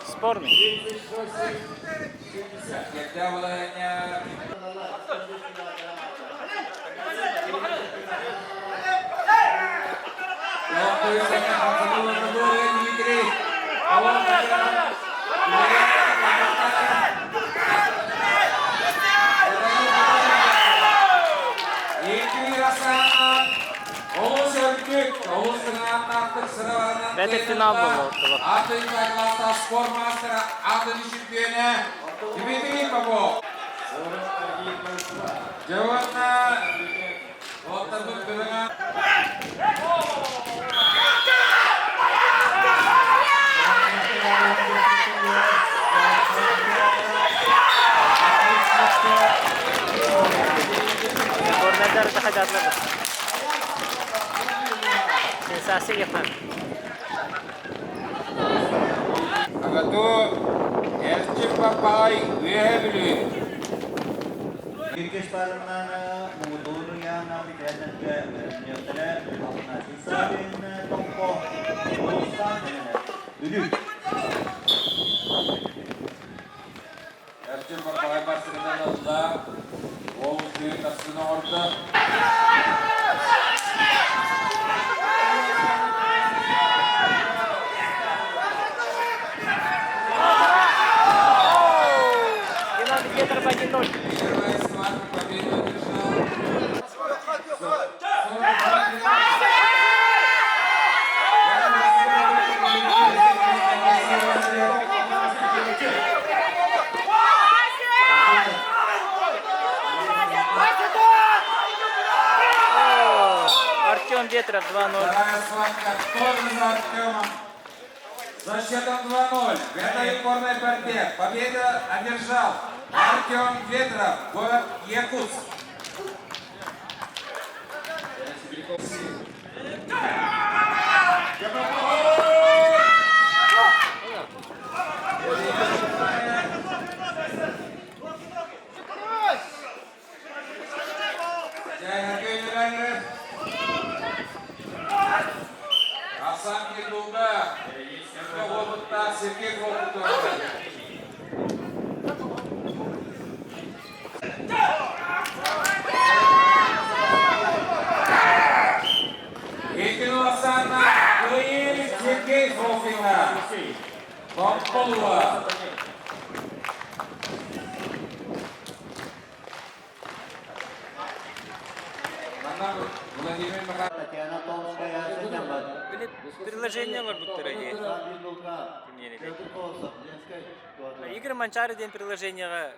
Speaker 1: Спорный. Бэт финал буолуо.
Speaker 12: Спорт мастера атын чемпионы Дмитрий Попов. Дьэ уонна оттарбыт
Speaker 1: Горнайдар да хадьаатылар. Сенсация яхан.
Speaker 12: АГАТУ Эрчим Папай Үөһэ Бүлүү.
Speaker 6: Иккис парынан муҥутуур ыйааһына бэтэрээннэргэ бэлэмниэхтэрэ Афанасий Савин, Томпо, Улуустаах Бүлүү.
Speaker 12: Эрчим Папай бастакынан ылла. Ол үчүгэй тахсыыны оҥордо.
Speaker 1: Геннадий Ветров 1-0.
Speaker 12: Первая схватка победу одержал.
Speaker 1: Артем Ветров 2-0.
Speaker 12: Вторая схватка тоже за Артемом. За счетом 2-0 в этой упорной борьбе победу одержал Артем Ветров, город Якутск. Асан Кирдулга, опытта Сергей Волкутов. Иккис ахсааҥҥа кыайыы Сергей Фокина. Томполуга. Манна Владимир Михайлович.
Speaker 6: Татьяна Томская, Сынямбат.
Speaker 1: Приложение оҥорбуттара дии. Игорь Манчаары диэн приложениеҕа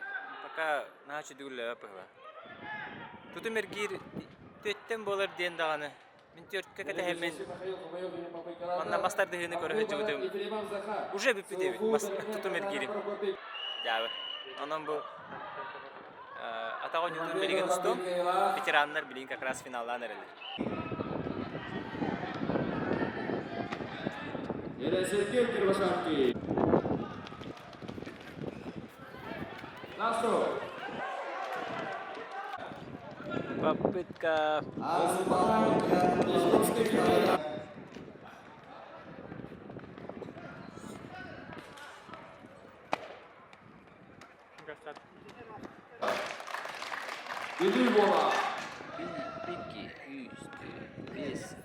Speaker 1: пока наһаа үчүгэй быһыла. Тутум эргиир түөттэн буолар диэн даҕаны мин түөрткэ кэтэһэммин манна мас тардыһыыны көрө сылдьыбытым уже бүппүт эбит мас тутум эргиирим дьаабы онон бу атах оонньуутун билигин устуом ветераннар билигин как раз финаллаан эрэллэр
Speaker 13: Сергей Кривошапкин. Настрой.
Speaker 1: Попытка.
Speaker 13: Бүлүү буола.
Speaker 1: 1, 2, 3, 4, 5,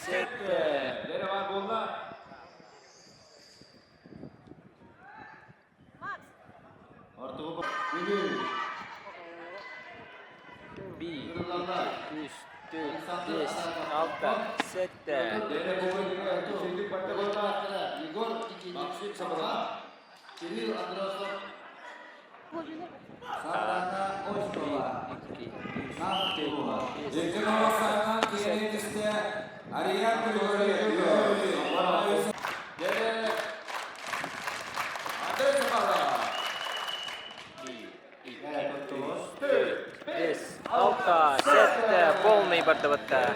Speaker 1: 6,
Speaker 13: Лера бар буолла.
Speaker 9: Биир, икки, үс, түөрт, биэс, алта, сэттэ. Биэс, алта, сэттэ, полный бардыбытта.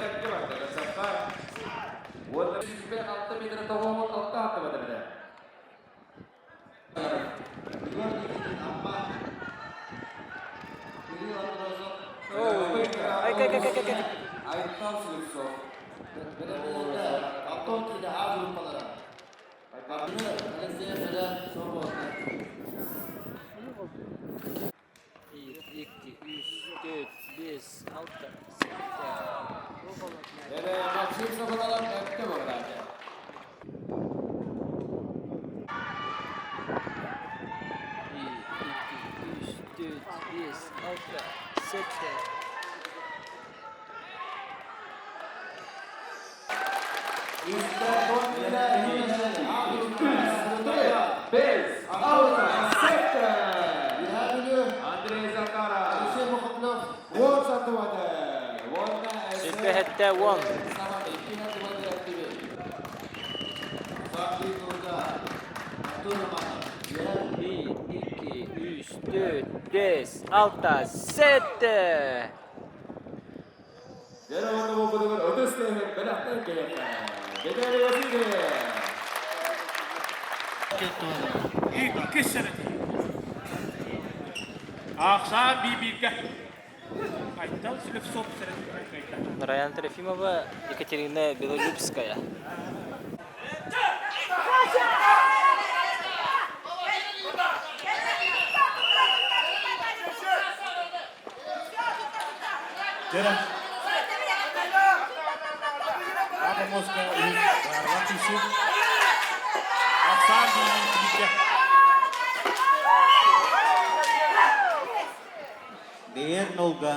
Speaker 9: Биир, икки, үс, түөрт, биэс, алта, сэттэ. Биир, икки, үс, түөрт, биэс, алта, сэттэ. Сүүрбэһэттэ уон. Биир, икки, үс, түөрт, биэс, алта, сэттэ.
Speaker 4: Иккис сэрэтэ. Ахсаан биир-бииргэ. Айтал Слепцов сэрэтэ.
Speaker 9: Раяна Трофимова, Екатерина Белолюбская.
Speaker 2: Дьэрэ. Аба мозга баарга тиси. Ахсаан диинин тиликке.
Speaker 6: Биир нулга.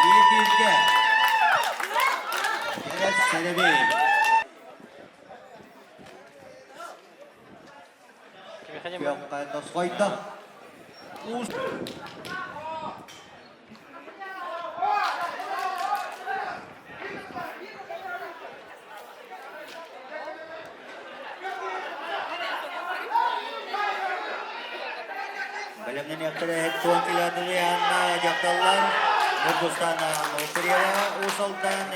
Speaker 6: Биир-бииргэ. Сэрэбэй. Күөххэ тосхойдо. Бэлэмнэниэхтэрэ туон километры дьахталлар Ньургустана Нуукурева Уус Алдан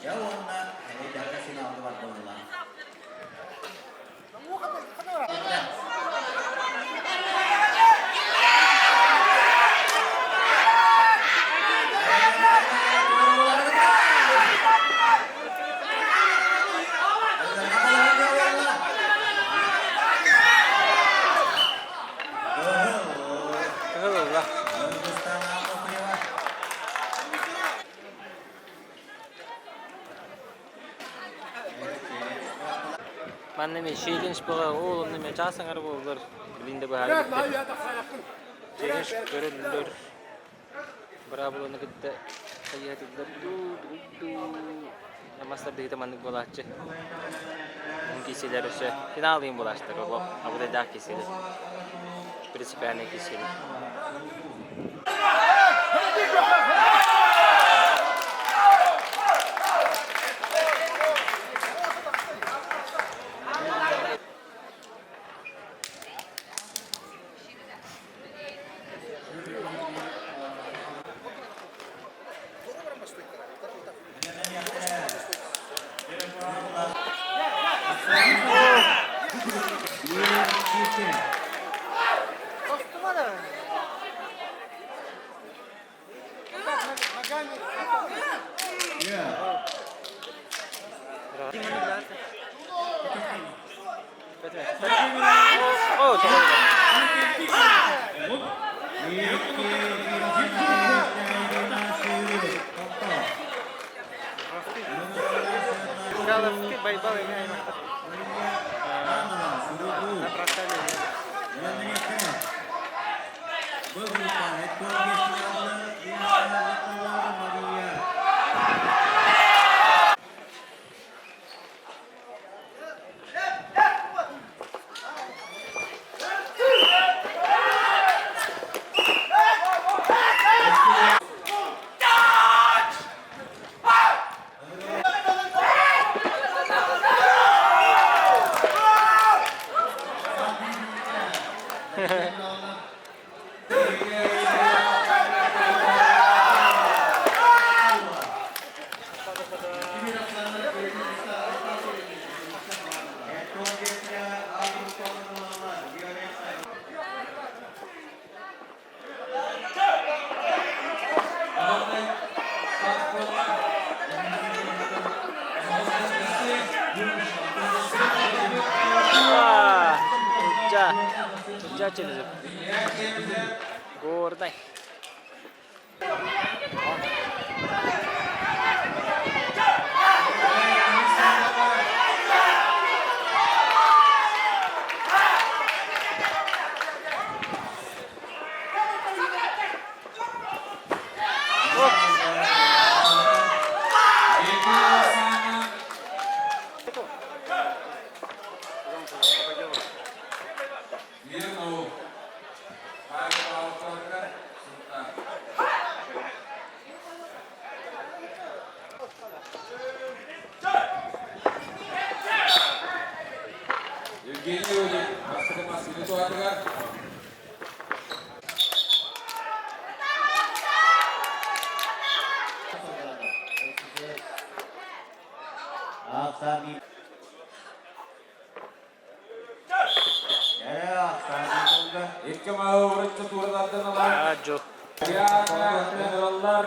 Speaker 6: Я уонна эрэйдээххэ финалга бардылар.
Speaker 9: Кыһыл ылла. Манна эмиэ челлендж буолар, ол онно эмиэ чаас аҥара буоллар, билин да быһаарбыттар. Челлендж көрөллөр, быраабыланы кытта хайыһатыллар дуу, дуу, мас тардыһыыта маннык буолааччы. Уһун киирсиилэр өссө финал ыйын буолааччылар, олох абыдайдаах киирсиилэр, принципиальнай киирсиилэр.
Speaker 1: Михайловский Байбал эми аймактар. Ылдьаа Чемезов. Горнай.
Speaker 12: Евгений Леонид, бастакы массыына туһатыгар. Икки маһы уруччу тууралардан ылан ылаллар.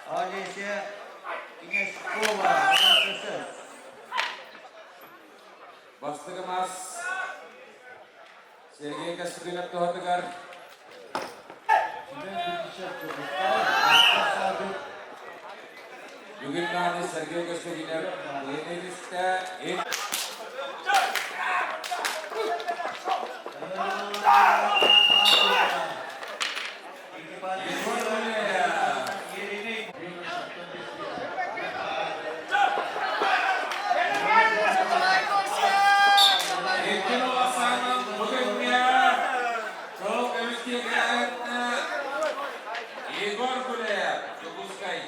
Speaker 6: Олеся Князькова, СССР.
Speaker 12: Бастакы мас Сергей Костюгинов туһатыгар Бүгүн даҕаны Сергей Костюгинов Ленинистэ Иккин уласаанын бу күҥҥэ Кыл көмүс тиэкэһитэ Егор Гуляев, Дьокуускай.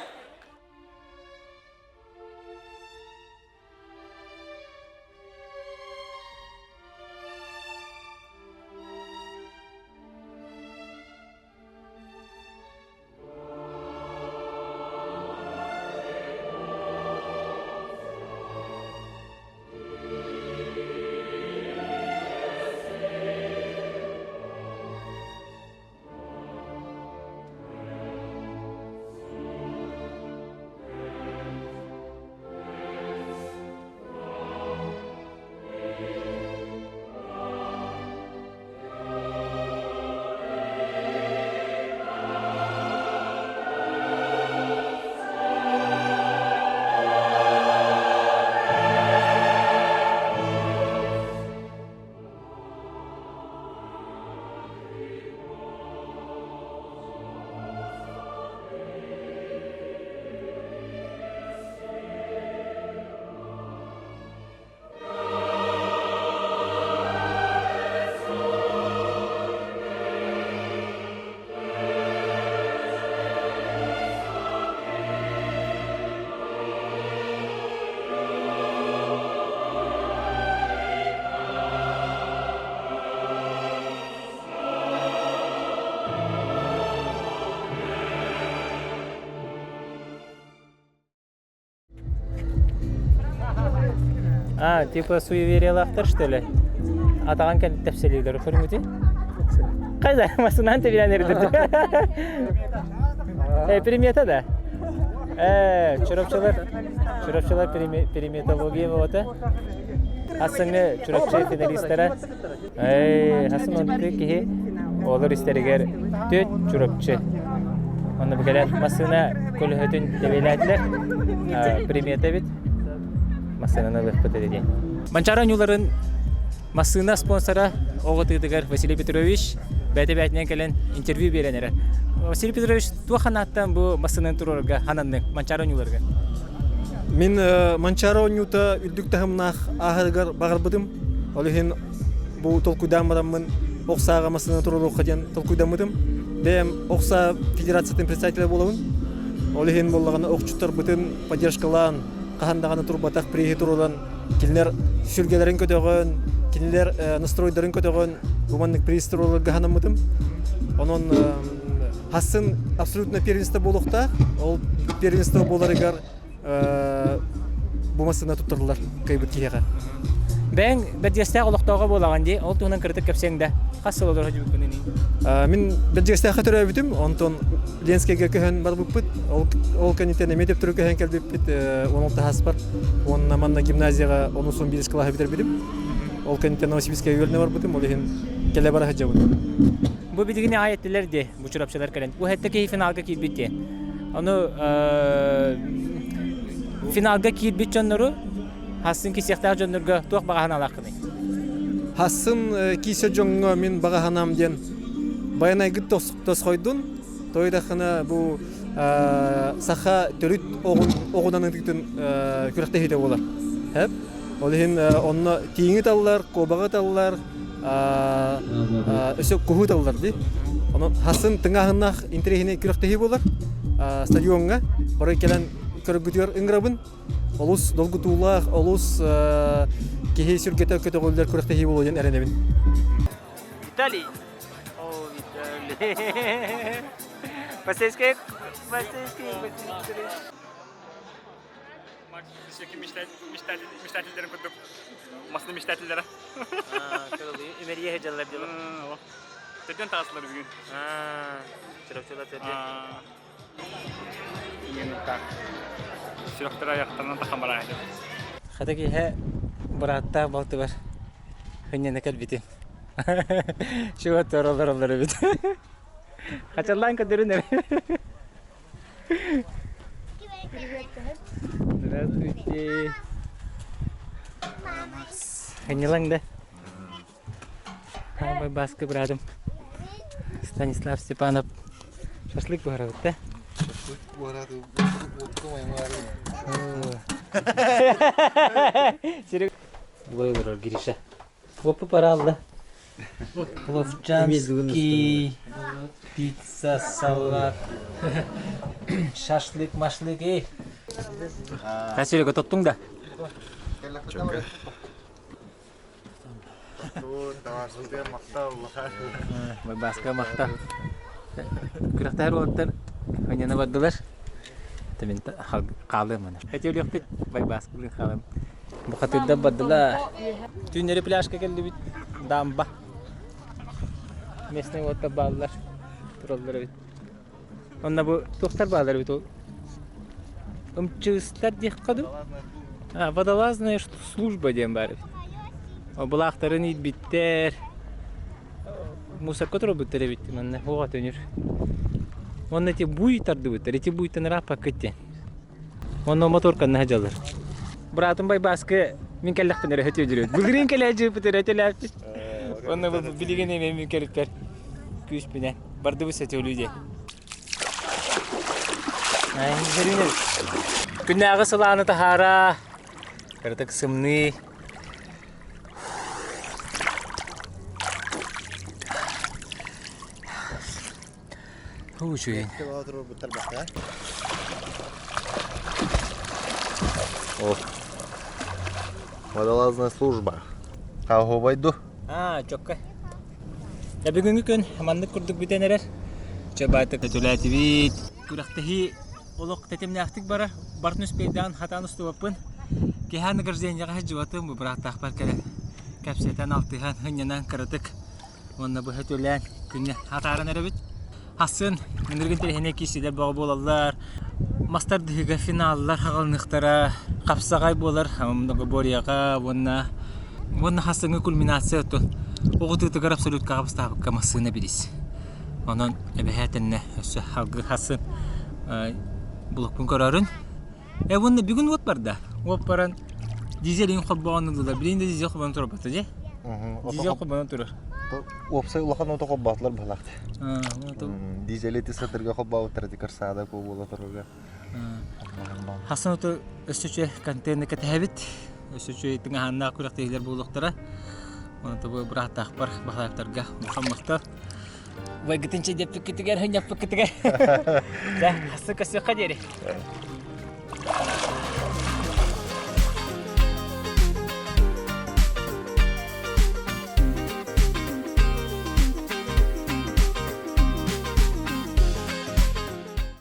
Speaker 1: А, типа суевериялаахтар что ли? Атаҕан кэлин тэпсэлиилэр көрүҥүтүй? Хайда, масынан тэбилэн эрдирди. Э, примета да? Э, чурапчылар, чурапчылар периметология болота. Ассыңы чурапчы финалистара. Э, хасын онты киһи олор истэригэр төт чурапчы. Онно бүгелен массына көлөһөтүн тебелээтилер. Примета бит. Массынаны ылыхпыт диэн. Манчаары оонньууларын Массыына спонсора оҕо тыытыгар Василий Петрович бэйэтэ бэйэтинэн кэлэн интервью биэрэн эрэр. Василий Петрович, туох ханааттан бу массыынаны туруорарга хананныҥ Манчаары оонньууларыгар?
Speaker 14: Мин Манчаары оонньуута үрдүк таһымнаах ааһарыгар баҕарбытым. Ол иһин бу толкуйдаан бараммын ох сааҕа массыына туруоруохха диэн толкуйдаммытым. Бэйэм ох саа федерациятын председателэ буолабын. Ол иһин буоллаҕына охчуттарбытын поддержкалаан, хаһан даҕаны турбатах приһи туруоран кинилэр сүргэлэрин көтөҕөн, кинилэр настройдарын көтөҕөн бу маннык приз туруорарга санаммытым. Онон хассын абсолютно первенство буолуохтаах. Ол первенство буоларыгар бу массыына туттарыллар кыайбыт киһиэхэ.
Speaker 1: Бэйэҥ бэрдьигэстээх олохтооҕо буолаҕын дии, ол туһунан кыратык кэпсиэҥ да. Хас сыл олоро сылдьыбыккыный?
Speaker 14: Мин Бэрдьигэстээххэ төрөөбүтүм, онтон Ленскэйгэ көһөн барбыппыт. Ол, ол кэнниттэн эмиэ төптөрү көһөн кэлбиппит 16 аспар. Уонна манна гимназияҕа 10-11 кылааһы бүтэрбитим. Ол кэнниттэн Новосибирскайга үөрэнэ барбытым, ол иһин кэлэ бара сылдьабын.
Speaker 1: Бу билигин аҕай эттилэр дии, бу чурапчылар кэлэн. Бу хэттэ киһи финалга киирбит дии. Ону финалга киирбит дьоннору хасын кисиэхтээх дьоннорго туох баҕа санаалааххыный?
Speaker 14: Хасын киисэ дьоҥҥо мин баҕа санаам диэн байанайгыт тосхойдун тойдахына бу саха төрүт оҕунан ытыытын күрэхтэһиитэ буолар. Хэп. Ол иһин онно тииҥи таллар, куобаҕы таллар, өссө куһу таллар дии. Онон хасын тыҥааһыннаах интэриэһинэй күрэхтэһии буолар. Стадиоҥҥа бары кэлэн көрөргүтүгэр ыҥырабын. Олус долгутуулаах, олус киһи сүргэтэ көтөҕүллэр күрэхтэһии буолуо диэн эрэнэбин.
Speaker 1: Виталий! О, Виталий! Полицейский, полицейский, полицейский.
Speaker 5: Мечтателлерин курдук масны мечтателлere.
Speaker 1: Имерие дьаллар дьылы.
Speaker 5: Төрдөн таҕыстылар бүгүн.
Speaker 1: Чурапчылар төрдөн.
Speaker 5: Сүрэхтэрэ аяқтарынан тахан бараайды.
Speaker 1: Хата киһи бырааттаах балтыбар хынньана кэлбитим. Чуга туоралар олор эбит. Хачаллаан көрдөрүн эрэ. Здравствуйте. Хынньалаҥ да? Хаамай Бааска быраатым Станислав Степанов шашлык буһарабыт да?
Speaker 6: Шашлык буһараты
Speaker 1: Булай олорор Гриша. Оппу паралла. Пловчанский, пицца, салат, шашлык, машлык, эй. Серега, тоттуҥ да? Бааска махтал. Күрэхтэһэр уолаттар ханньана бардылар. Мин хаалыам аны. Эти өлүөхпүт Байбааскалыын хаалыам. Бухатырдар бардылар. Түүннэри пляжка кэллибит. Дамба. Местный уоттар бааллар. Тураллар эбит. Онно бу туохтар бааллар эбит ол? Ымчыыстар диэххэ дуу? А, водолазная служба диэн баар эбит. Былаахтарын иирбиттэр. Мусорка турбуттар эбит манна уоҕа төнүр. Уонна ити буй тардыбыттар. Ити буйтан ырааппаккыт диэн. Онно моторканна сылдьаллар. Быраатым Байбааскы мин кэллэхпин эрэ өтүөдүрүөт. Былырыын кэлээдьиппит эрэ өтөлөөппүт. Онно билигин эмиэ мин кэлиппэр күүспүнэн бардыбыт сөтүөлүү диэн. Күннээҕи сылааны таһаара, кыратык сымныы. Үчүгэй.
Speaker 15: О, водолазная служба. Хауһубайду.
Speaker 1: Аа, чокка. Я бүгүҥҥү күн маннык курдук бүтэн эрэр. Чэ баайтык төлөөтүбүт. Күрэхтэһии олох тэтимнээхтик барар. Бартын успейдаан хатаан устубаппын. Киһи награждениеҕа сылдьыбатым бу бырааттаахпар кэлэн кэпсэтэн, алтыһан, ынньанан кыратык уонна быһа төлөөн күнү атааран эрэбит. Хасын ынырыгын тэрэһинэ киирсиилэр бөҕө буолаллар. Мастар дыһыга финаллар хаҕылыныахтара, хапсаҕай буолар многоборьеҕа уонна уонна хасыҥҥы кульминация оттон оҕутуутугар абсолюткаҕа бастаабыкка массыына бириис. Онон эбэһээтэннэ өссө халгы хасын блокпун көрөрүн. Э уонна бүгүн уот барда. Уот баран дизель иҥ холбоон ыллылар. Билигин да дизель холбонон турбата дьэ. Дизель холбонон турар.
Speaker 15: Уопсай улахан ото холбоотулар быһалаахты. Дизели ити сатырга холбообуттар ити кырсаада ку буола турарга.
Speaker 1: Хасан ото өссө үчүгэй контейнер кэтэһэбит. Өссө үчүгэй тыҥаһааннаах күрэхтэһиилэр буолуохтара. Онон тобу бырааттаахпар баһылаевтарга улахан махтал. Вайгытын чэйдэппиккитигэр, хынньаппыккытыгар. Дьэ, хассы көсүөххэ диэри.